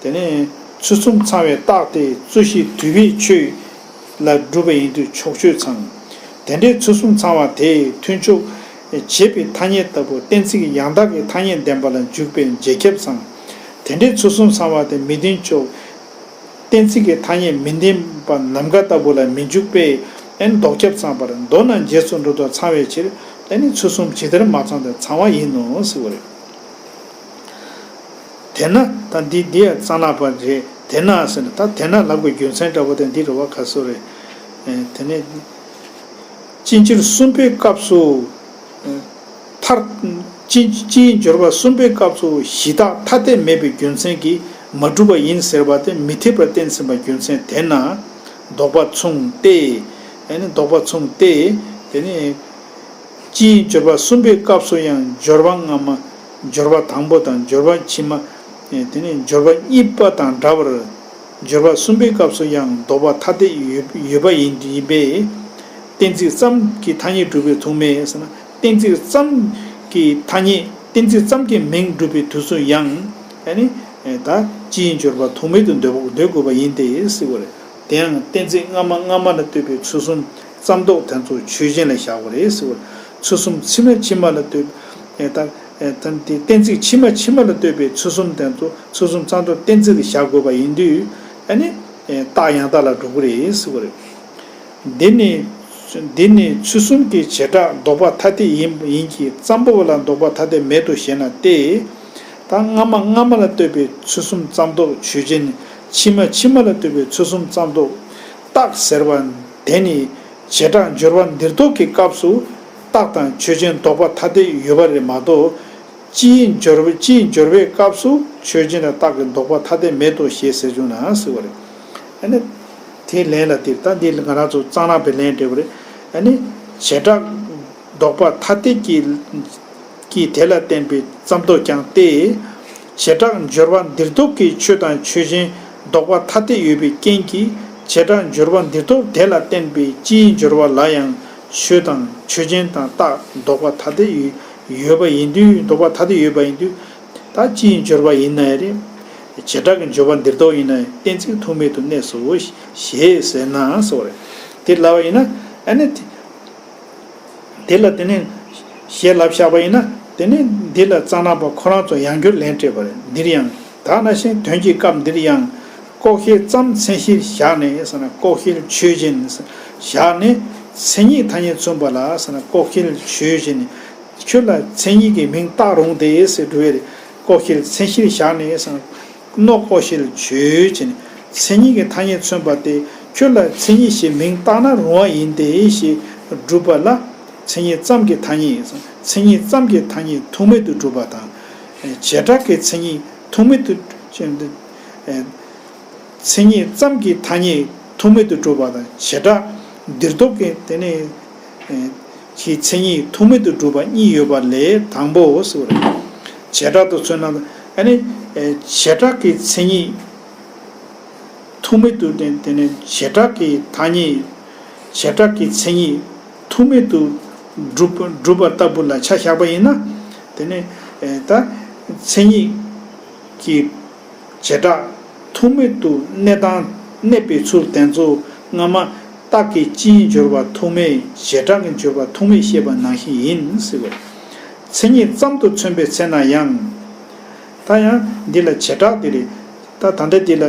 དེ་ནས་ཚུལ་གསུམ་ཚང་བའི་རྟགས་དེ་རྩོད་གཞི་དུ་བའི་ཆོས་ལ་སྒྲུབ་པ་ཡིན་དུས་ཕྱོགས་ཆོས་ཚང་། དེ་འདྲའི་ཚུལ་གསུམ་ཚང་བ་དེས་མཐུན་ཕྱོགས་བྱས་པའི་ཐ་སྙད་ལྟ་བུ་གཏན་ཚིགས་ཡང་དག་གི་ཐ་སྙད་བདེན་པ་ལ་འཇུག་པའི་རྗེས་ཁྱབ་ཚང་། དེ་འདྲའི་ཚུལ་གསུམ་ཚང་བ་དེ་མི་མཐུན་ཕྱོགས་གཏན་ཚིགས་ཀྱི་ཐ་སྙད་མི་ལྡན་པ་ནམ་མཁའ་ལྟ་བུ་ལ་མི་འཇུག་པས་ཨན་ལྡོག་ཁྱབ་ཚང་བར་མདོར་ན་རྗེས་སུ་འགྲོ་ལྡོག་ཚང་བའི་ཕྱིར་ཨ་ནི་ཚུལ་གསུམ་ཇི་ལྟར་མ་ཚང་དེ་ཚང་བ་ཡིན་ནོ་ཟེར་བ་རེད། དེས་ན་ད་འདི་འདི་ཡང་གཙང་ནག་པ་རེད། དེས་ན་ཟེར་ན་ད་དེས་ན་ལབ་པའི་རྒྱུ་མཚན་འདྲ་པོ་དེ་འདི་རེད་བ། ག་སོ་རེད། ཨེ་དེ་ནས་ཅིའི་སྦྱོར་གསུམ་པའི་སྐབས་སུ། ཨེ་མཐར། ཅིའི་སྦྱོར་བ་གསུམ་པའི་སྐབས་སུ་གཞི་རྟགས་ཐ་དད་མེད་པའི་རྒྱུ་མཚན་གྱིས་མ་གྲུབ་པ་ཡིན་ཟེར་བ་དེ་མི་འཐད་པར་བསྟན་ཟིན་པའི་རྒྱུ་མཚན་དེས་ན་ལྡོག་པ་མཚུངས་ཏེ། ཨེ་ནི་ལྡོག་པ་མཚུངས་ཏེ། དེ་ནས། སྤྱིའི་སྦྱོར་བ་གསུམ་པའི་སྐབས་སུ་ཡང་སྦྱོར་བ་སྔ་མ། སྦྱོར་བ་དང་པོ་དང་སྦྱོར་བ་ཕྱི་མ། དེ་ནས་སྦྱོར་བ་གཉིས་པ་དང་འདྲ་བར། སྦྱོར་བ་གསུམ་པའི་སྐབས་སུ་ཡང་ལྡོག་པ་ཐ་དད་ཡོད་ཡོད་པ་ཡིན་ཡིན་པས། གཏན་ཚིགས་ཙམ་གྱི་ཐ་སྙད་སྒྲུབ་པའི་ཐུག་མེད་ཟེར་ན་གཏན་ཚིགས་ཙམ་གྱི་ཐ་སྙད་གཏན་ཚིགས་ཙམ་གྱི་མིང་སྒྲུབ་པའི་དུས་སུ་ཡང་ཨ་ནི་ད་སྤྱིའི་སྦྱོར་བ་ཐུག་མེད་དུ་འདོད་འདོད་དགོས་པ་ཡིན་ཏེ་ཟེར་བ་རེད། དེ་ཡང་གཏན་ཚིགས་སྔ་མ་སྔ་མ་ལ་ལྟོས་པའི་ཚུལ་གསུམ་ཙམ་ལྡོག་དེ་ཚོ་ཆོས་ཅན་ལ་བཞག་དགོས་རེད་ཟེར་བ། ཚུལ་གསུམ་ཕྱི་མ་ཕྱི་མ་ལ་ལྟོས། ཨེ་ད་ཨེ་ད་དེ་གཏན་ཚིགས་ཕྱི་མ་ཕྱི་མ་ལ་ལྟོས་པའི་ཚུལ་གསུམ་དེ་ཚོ་ཚུལ་གསུམ་ཙམ་ལྡོག་གཏན་ཚིགས་ལ་བཞག་དགོས་པ་ཡིན་དུས་ཨ་ནི་ཨེ་རྟགས་ཡང་དག་ལ་འགྲོ་གི་རེད་ཟེར་བ་རེད། འདི་ནི། འདི་ནི་ཚུལ་གསུམ་གྱི་བྱེ་བྲག་ལྡོག་པ་ཐ་དད་ཡིན་ཡིན་གྱི་ཙམ་པོ་ལ་ལྡོག་པ་ཐ་དད་མེད་དོ་ཞེ་ན་སྟེ། ད་སྔ་མ་སྔ་མ་ལ་ལྟོས་པའི་ཚུལ་གསུམ་ཙམ་ལྡོག་ཆོས་ཅན། ཕྱི་མ་ཕྱི་མ་ལ་ལྟོས་པའི་ཚུལ་གསུམ་ཙམ་ལྡོག་རྟགས་ཟེར་བ་དེ་ནི་བྱེ་བྲག་སྦྱོར་བ་འདིར་ལྡོག་གི་སྐབས་སུ་རྟགས་དང་ཆོས་ཅན་ལྡོག་པ་ཐ་དད་ཡོད་པ་རེད་མ་གཏོགས། སྤྱིའི་སྦྱོར་བ་སྤྱིའི་སྦྱོར་བའི་སྐབས་སུ་ཆོས་ཅན་དང་རྟགས་ཀྱི་ལྡོག་པ་ཐ་དད་མེད་དོ་ཞེས་ཟེར་བྱུང་ན་ཟེར་བ་རེད། ཨ་ནི། དེའི་ལན་ལ་དེར་ད་འདི་ང་རང་ཚོ་གཙང་ནག་པའི་ལན་འདེབས་པ་རེད། ཨ་ནི། བྱེ་བྲག་ལྡོག་པ་ཐ་དད་ཀྱི་ཀྱིས་དེ་ལ་བརྟེན་པའི་ཙམ་ལྡོག་ཀྱང་སྟེ། བྱེ་བྲག་སྦྱོར་བ་འདིར་ལྡོག་གི་ཆོས་དང་ཆོས་ཅན་ལྡོག་པ་ཐ་དད་ཡོད་པའི་རྐྱེན་གྱིས་བྱེ་བྲག་སྦྱོར་བ་འདིར་ལྡོག་དེ་ལ་བརྟེན་པའི་སྤྱིའི་སྦྱོར་བ་ལ་ཡང་ཆོས་དང་ཆོས་ཅན་དང་རྟགས་ལྡོག་པ་ཐ་དད་ཡོད་ཡོད་པ་ཡིན་དུས་ལྡོག་པ་ཐ་དད་ཡོད་པ་ཡིན་དུས། ད་སྤྱིའི་སྦྱོར་བ་ཡིན་ན་ཡང་རེད། བྱེ་བྲག་གི་སྦྱོར་བ་འདིར་ལྡོག་ཡིན་ན་ཡང་གཏན་ཚིགས་ཐུག་མེད་དུ་གནས་སོ་ཞེས་ཟེར་ན་སོ་རེད། དེ་ལབ་པ་ཡིན་ན་ཨ་ནི་དེ་དེ་ལ་དེ་ནས་ཞེས་ལབ་བཞག་པ་ཡིན་ན་ དེ་ནས་འདི་ལ་གཙང་ནག་པ་ཁོ་རང་ཚོ་ཡང་བསྐྱར་ལན་སྤྲད་པ་རེད། འདིར་ཡང་། ད་ནང་བཞིན་དོན་གྱི་སྐབས་འདིར་ཡང་། ལྐོག་ཤལ་ཙམ་མཚན་གཞིར་བཞག་ནས་ཟེར་ན། ལྐོག་ཤལ་ཆོས་ཅན། བཞག་ནས་མཚན་ཉིད་ཐ་སྙད་མཚོན་པ་ལ་ཟེར་ན། ལྐོག་ཤལ་ཆོས་ཅན། ཁྱོད་ལ་མཚན་ཉིད་ཀྱི་མིང་བཏགས་རུང་སྟེ་ཟེར་འགྲོ་བས་རེད། ལྐོག་ཤལ་མཚན་གཞིར་བཞག་ནས་ཟེར་ན། རྣོ་ལྐོག་ཤལ་ཆོས་ཅན། མཚན་ཉིད་ཀྱི་ཐ་སྙད་མཚོན་པ་སྟེ། ཁྱོད་ལ་མཚན་ཉིད་ཞེས་མིང་བཏགས་ན་རུང་བ་ཡིན་ཏེ་ཞེས་སྒྲུབ་པ་ལ། མཚན་ཉིད་ཙམ་གྱི་ཐ་སྙད། མཚན་ཉིད་ཙམ་གྱི་ཐ་སྙད་ཐུག་མེད་དུ་སྒྲུབ་པ་དང་། བྱེ་བྲག་གི་མཚན་ཉིད་ཐུག་མེད་དུ། མཚན་ཉིད་ཙམ་གྱི་ཐ་སྙད་ཐུག་མེད་དུ་སྒྲུབ་པ་དང་། བྱེ་བྲག་འདིར་ལྡོག་གི་དེ་ནས་ཀྱི་མཚན་ཉིད་ཐུག་མེད་དུ་སྒྲུབ་པ་གཉིས་ཡོད་པ་ལས། དང་པོ་ཟེར་བ་རེད། བྱེ་བྲག་ཏུ་མཚོན་ན། ཨ་ནི་བྱེ་བྲག་གི་མཚན་ཉིད་ཐུག་མེད་དུ། དེ་དེ་ནས་བྱེ་བྲག་གི་ཐ་སྙད། བྱེ་བྲག་གི་མཚན་ཉིད་ཐུག་མེད་དུ་སྒྲུབ་སྒྲུབ་པ་ལྟ་བུ་ལ་ཆ་བཞག་པ་ཡིན་ན། དེ་ནས་ད་མཚན་ཉིད་ཀྱི་བྱེ་བྲག་ཐུག་མེད་དུ་གནས་སྟངས། གནས་པའི་ཚུལ་དེ་ཚོ་སྔ་མ་རྟགས་ཀྱི་སྤྱིའི་སྦྱོར་བ་ཐུག་མེད། བྱེ་བྲག་གི་སྦྱོར་བ་ཐུག་མེད་བཤད་པ་ནང་བཞིན་ཡིན་ཟེར་བས། མཚན་ཉིད་ཙམ་དུ་མཚོན་པའི་ཚེ་ན་ཡང་། ད་ཡང་འདི་ལ་བྱེ་བྲག་འདི་རེད། ད་ད་ལྟ་འདི་ལ།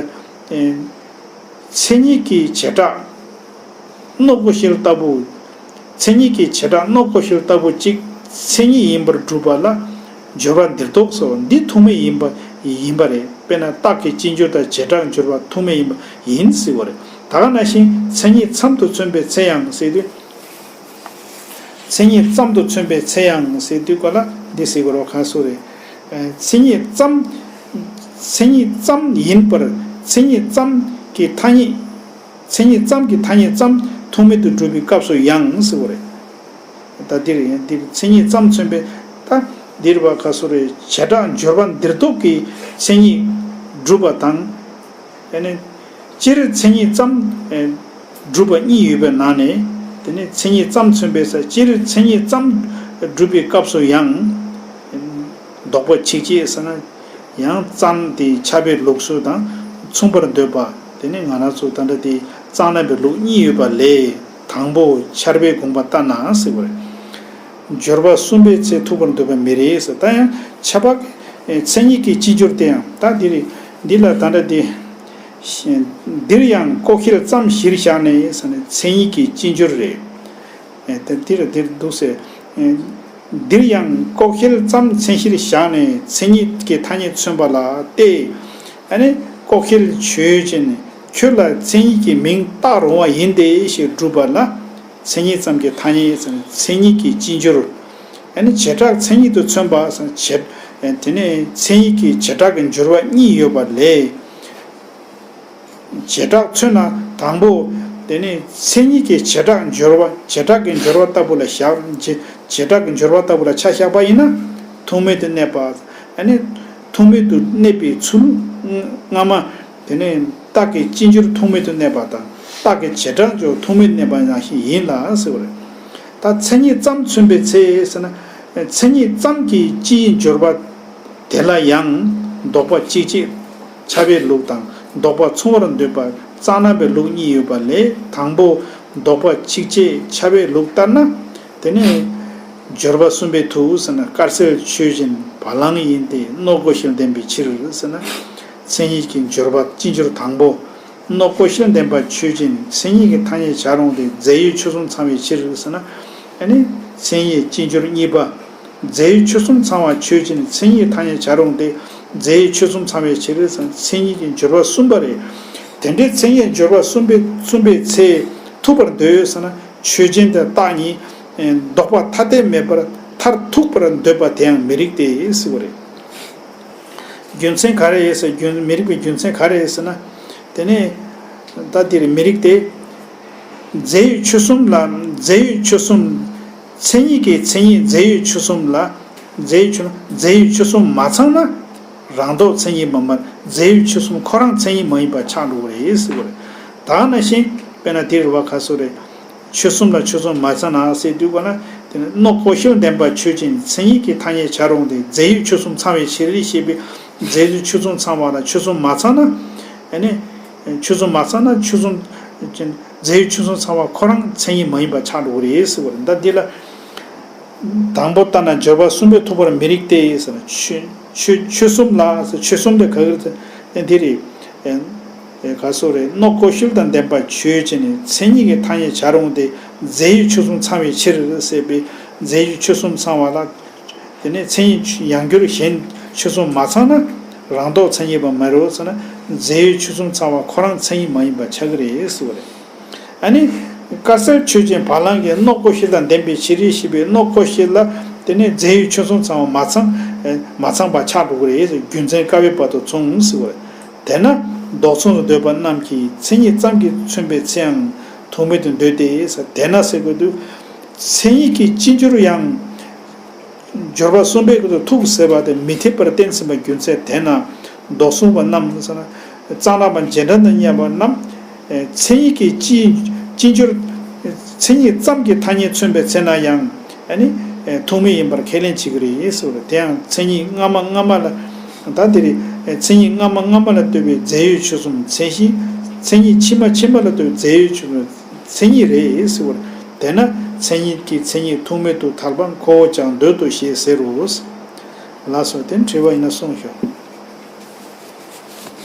ཨེ། མཚན་ཉིད་ཀྱི་བྱེ་བྲག་རྣོ་ལྐོག་ཤལ་ལྟ་བུ། མཚན་ཉིད་ཀྱི་བྱེ་བྲག་རྣོ་ལྐོག་ཤལ་ལྟ་བུ་གཅིག་མཚན་ཉིད་ཡིན་པར་སྒྲུབ་པ་ལ། སྦྱོར་བ་འདིར་ལྡོག་ཟེར་བ་འདི་ཐུག་མེད་ཡིན་པ་ཡིན་པ་རེད། དཔེར་ན་རྟགས་ཀྱི་སྤྱི་སྦྱོར་དང་བྱེ་བྲག་སྦྱོར་བ་ཐུག་མེད་ཡིན་པ་ཡིན་ཟེར་བ་རེད། ད་ག་ནང་བཞིན་མཚན་ཉིད་ཙམ་དུ་མཚོན་པའི་ཚེ་ཡང་ཟེར་དུས། མཚན་ཉིད་ཙམ་དུ་མཚོན་པའི་ཚེ་ཡང་ཟེར་དུས་ག་ལ་འདི་ཟེར་དགོས་རོགས་གང་སུ་རེད། ཨ། མཚན་ཉིད་ཙམ། མཚན་ཉིད་ཙམ་ཡིན་པར། མཚན་ཉིད་ཙམ་གྱི་ཐ་སྙད། མཚན་ཉིད་ཙམ་གྱི་ཐ་སྙད་ཙམ་ཐུག་མེད་དུ་སྒྲུབ་པའི་སྐབས་སུ་ཡང་ཟེར་བ་རེད། ད་འདིར་ཡང་འདིར་མཚན་ཉིད་ཙམ་མཚོན་པའི། ད་འདིར་བ་ག་སུ་རེད། བྱེ་བྲག་སྦྱོར་བ་འདིར་ལྡོག་གི་མཚན་ཉིད་སྒྲུབ་པ་དང་། ཨ་ནི། སྤྱིར་མཚན་ཉིད་ཙམ་སྒྲུབ་པ་གཉིས་ཡོད་པའི་ནང་ནས། དེ་ནས་མཚན་ཉིད་ཙམ་མཚོན་པའི་ས། སྤྱིར་མཚན་ཉིད་ཙམ་སྒྲུབ་པའི་སྐབས་སུ་ཡང་། ལྡོག་པ་ཆིག་ཅེས་ཟེར་ན། ཡང་ཙམ་དེ་ཕྱྭ་པའི་ལུགས་སྲོལ་དང་མཚུངས་པར་འདོད་པ། དེ་ནས་ང་རང་ཚོ་ད་ལྟ་དེ་གཙང་ནག་པའི་ལུགས་གཉིས་ཡོད་པ་ལས། དང་པོ་ཕྱྭ་པའི་དགོངས་པ་ལྟར་ན་ཟེར་བ་རེད། སྦྱོར་བ་གསུམ་པའི་ཚེ་ཐུག་པར་འདོད་པ་མི་རེད་ཟེར། ད་ཡང་ཁྱད་པར་མཚན་ཉིད་ཀྱི་སྤྱི་སྦྱོར་དེ་ཡང་ད་འདི་རེད། འདི་ལ་ད་ལྟ་དེ། འདིར་ཡང་ལྐོག་ཤལ་ཙམ་གཞིར་བཞག་ནས་ཟེར་ནས་མཚན་ཉིད་ཀྱི་སྤྱི་སྦྱོར་རེད། ཨེ། དེ་འདིར་འདིར་འདུག་ཟེར། ཨེ། འདིར་ཡང་ལྐོག་ཤལ་ཙམ་མཚན་གཞིར་བཞག་ནས་མཚན་ཉིད་ཀྱི་ཐ་སྙད་མཚོན་པ་ལ་སྟེ། ཨ་ནི་ལྐོག་ཤལ་ཆོས་ཅན། ཁྱོད་ལ་མཚན་ཉིད་ཀྱི་མིང་བཏགས་རུང་བ་ཡིན་ཏེ་ཞེས་སྒྲུབ་པ་ལ། མཚན་ཉིད་ཙམ་གྱི་ཐ་སྙད་ཟེར་ན་མཚན་ཉིད་ཀྱི་སྤྱི་སྦྱོར། ཨ་ནི་བྱེ་བྲག་མཚན་ཉིད་དུ་མཚོན་པ་ཟེར་ན་བྱེ། ཨ། དེ་ནས་མཚན་ཉིད་ཀྱི་བྱེ་བྲག་གི་སྦྱོར་བ་གཉིས་ཡོད་པ་ལས། བྱེ་བྲག་མཚོན་ན་དང་པོ། དེ་ནི་མཚན་ཉིད་ཀྱི་བྱེ་བྲག་སྦྱོར་བ། བྱེ་བྲག་གི་སྦྱོར་བ་ལྟ་བུ་ལ་བཞག་བྱེ་བྱེ་བྲག་གི་སྦྱོར་བ་ལྟ་བུ་ལ་ཆ་བཞག་པ་ཡིན་ན། ཐུག་མེད་དུ་གནས་པ། ཨ་ནི་ཐུག་མེད་དུ་གནས་པའི་ཚུལ་སྔ་མ། དེ་ནས་རྟགས་ཀྱི་སྤྱི་སྦྱོར་ཐུག་མེད་དུ་གནས་པ་དང་། རྟགས་ཀྱི་བྱེ་བྲག་སྦྱོར་ཐུག་མེད་གནས་པ་ནང་བཞིན་ཡིན་ལ་ཟེར་བ་རེད། ད་མཚན་ཉིད་ཙམ་མཚོན་པའི་ཚེ་ཟེར་ན། མཚན་ཉིད་ཙམ་གྱི་སྤྱིའི་སྦྱོར་བ་དེ་ལ་ཡང་ལྡོག་པ་གཅིག་བྱེད། ཕྱྭ་པའི་ལུགས་དང་ལྡོག་པ་མཚུངས་པར་འདོད་པ་གཙང་ནག་པའི་ལུགས་གཉིས་ཡོད་པ་ལས། དང་པོ་ལྡོག་པ་གཅིག་བྱེད་ཕྱྭ་པའི་ལུགས་ལྟར་ན། དེ་ནས་སྦྱོར་བ་གསུམ་པའི་དུ་ཟེར་ན། དཀར་གསལ་ཆོས་ཅན་བ་ལང་ཡིན་ཏེ། རྣོ་ལྐོག་ཤལ་ལྡན་པའི་ཕྱིར་ཟེར་ན། མཚན་ཉིད་ཀྱི་སྦྱོར་བ་སྤྱི་སྦྱོར་དང་པོ། རྣོ་ལྐོག་ཤལ་ལྡན་པ་ཆོས་ཅན། མཚན་ཉིད་ཀྱི་ཐ་སྙད་བྱ་རུང་སྟེ། རྫས་ཡོད་ཆོས་གསུམ་ཚང་བའི་ཕྱིར་ཟེར་ན། ཨ་ནི་མཚན་ཉིད་སྤྱི་སྦྱོར་གཉིས་པ། རྫས་ཡོད་ཆོས་གསུམ་ཚང་བ་ཆོས་ཅན། མཚན་ཉིད་ཐ་སྙད་བྱ་རུང་སྟེ། རྫས་ཡོད་ཆོས་གསུམ་ཚང་བའི་ཕྱིར་ཟེར་ན། མཚན་ཉིད་ཀྱི་སྦྱོར་བ་གསུམ་པ་རེད། དེ་འདྲའི་མཚན་ཉིད་སྦྱོར་བ་གསུམ་པའི་གསུམ་པའི་ཚེ་ཐུག་པར་འདོད་ཟེར་ན། ཆོས་ཅན་དེ་རྟགས་གཉིས་ལྡོག་པ་ཐ་དད་མེད་པར་མཐར་ཐུག་པར་འདོད་པ་དེ་ཡང་མི་རིགས་ཏེ་ཟེར་བ་རེད། རྒྱུ་མཚན་ག་རེ་ཡིན་ཟེར། རྒྱུ་མི་རིགས་པའི་རྒྱུ་མཚན་ག་རེ་ཡིན་ཟེར་ན། དེ་ནས་ད་འདིར་མི་རིགས་ཏེ། རྫས་ཡོད་ཆོས་གསུམ་ལ། རྫས་ཡོད་ཆོས་གསུམ། མཚན་ཉིད་ཀྱི་མཚན་ཉིད་རྫས་ཡོད་ཆོས་གསུམ་ལ། རྫས་ཡོད་ཆོས། རྫས་ཡོད་ཆོས་གསུམ་མ་ཚང་ན། རང་ལྡོག་མཚན་ཉིད་མ་མར་རྫས་ཡོད་ཆོས་གསུམ་ཁོ་རང་མཚན་ཉིད་མ་ཡིན་པ་ཆགས་འགྲོ་གི་རེད་ཟེར་བ་རེད། ད་ནང་བཞིན་དཔེར་ན་འདིར་བ་ག་སོ་རེད། ཆོས་གསུམ་ལ་ཆོས་གསུམ་མ་ཚང་ན་ཟེར་དུས་ག་ན། དེ་ནི་རྣོ་ལྐོག་ཤལ་ལྡན་པ་ཆོས་ཅན། མཚན་ཉིད་ཀྱི་ཐ་སྙད་བྱ་རུང་སྟེ། རྫས་ཡོད་ཆོས་གསུམ་ཚང་བའི་ཕྱིར་ཞེས་པའི་རྫས་ཡོད་ཆོས་གསུམ་ཚང་བ་དང་ཆོས་གསུམ་མ་ཚང་ན། ཨ་ནི་ཆོས་གསུམ་མ་ཚང་ན་ཆོས་གསུམ། རྫས་ཡོད་ཆོས་གསུམ་ཚང་བ་ཁོ་རང་མཚན་ཉིད་མ་ཡིན་པ་ཆགས་འགྲོ་གི་རེད་ཟེར་བ་རེད། ད་འདི་ལ། དང་པོ་ལྟར་ན་སྦྱོར་བ་གསུམ་པས་ཐུག་པར་མི་རིགས་ཏེ་ཟེར་ན། ཆོས་ཆོས་ཆོས་གསུམ་ལ་ཟེར། ཆོས་གསུམ་དེ་ག་གི་རེད་ཟེར་ན་འདི་རེད། ཨེ་ག་སོགས་རེད། སྣོད་ཀོ་ཤཱི་ལ་དང་ལྡན་པ་ཆོས་ཅན་ནི། མཚན་ཉིད་ཀྱི་ཐ་སྙད་བྱ་རུང་སྟེ། རྫས་ཡོད་ཆོས་གསུམ་ཚང་བའི་ཕྱིར་ཟེར་བའི་རྫས་ཡོད་ཆོས་གསུམ་ཚང་བ་ལ། དེ་ནས་མཚན་ཉིད་ཡང་འགྱུར་གཞན་ཆོས་གསུམ་མ་ཚང་ན་རང་ལྡོག་མཚན་ཉིད་པ་མ་རེད་ཟེར་ན། རྫས་ཡོད་ཆོས་གསུམ་ཚང་བ་ཁོ་རང་མཚན་ཉིད་མ་ཡིན་པ་ཆགས་ཀྱི་རེད་ཟེར་བ་རེད། ཨ་ནི། དཀར་གསལ་ཆོས་ཅན་བ་ལང་གིས་སྣོད་ཀོ་ཤཱི་ལ་དང་ལྡན་པའི་ཕྱིར་ཞེས་པའི་སྣོད་ཀོ་ཤཱི་ལ་དེ་ནས་རྫས་ཡོད་ཆོས་གསུམ་ཚང་བ་མ་ཚང་། མ་ཚང་པ་ཆགས་འགྲོ་གི་རེད། རྒྱུ་མཚན་བཀའ་པོད་པ་དང་མཚུངས་ཟེར་བ་རེད། དེས་ན་ལྡོག་མཚུངས་སུ་འདོད་པ་རྣམས་ཀྱིས་མཚན་ཉིད་ཙམ་གྱིས་མཚོན་པའི་ཚེ་ཡང་ཐུག་མེད་དུ་འདོད་དེ། དེས་ན་ཟེར་དགོས་དུས། མཚན་ཉིད་ཀྱི་སྤྱི་སྦྱོར་ཡང་སྦྱོར་བ་གསུམ་པའི་སྐབས་སུ་ཐུག་ཟེར་བ་དེ་མི་འཐད་པར་བསྟན་ཟིན་པ་རྒྱུ་མཚན། དེས་ན་ལྡོག་མཚུངས་པ་རྣམས་ཟེར་ན། གཙང་ལྷག་པ་རྗེས་འབྲང་དང་མཉམ་པ་རྣམས། མཚན་ཉིད་ཀྱི་སྤྱི་སྤྱི་སྦྱོར། མཚན་ཉིད་ཙམ་གྱི་ཐ་སྙད་མཚོན་པའི་ཚེ་ན་ཡང་། ཨ་ནི། ཐུག་མེད་ཡིན་པར་ཁས་ལེན་བྱེད་ཀྱི་རེད་ཟེར་བ་རེད། དེ་ཡང་མཚན་ཉིད་སྔ་མ་སྔ་མ་ལ། ད་དེ་རེད། མཚན་ཉིད་སྔ་མ་སྔ་མ་ལ་ལྟོས་པའི་རྫས་ཡོད་ཆོས་གསུམ་མཚན་གཞི། མཚན་ཉིད་ཕྱི་མ་ཕྱི་མ་ལ་ལྟོས་པའི་རྫས་ཡོད་ཆོས་གསུམ་མཚན་ཉིད་རེད་ཟེར་བ་རེད། དེས་ན་མཚན་ཉིད་ཀྱི་མཚན་ཉིད་ཐུག་མེད་དུ་ཐལ་བ་ཁོ་བོ་ཀྱང་འདོད་དོ་ཞེས་ཟེར་རོ། ལགས་སོ། དེ་དྲི་བ་ཡིན་ན་གསུངས་ཤོག།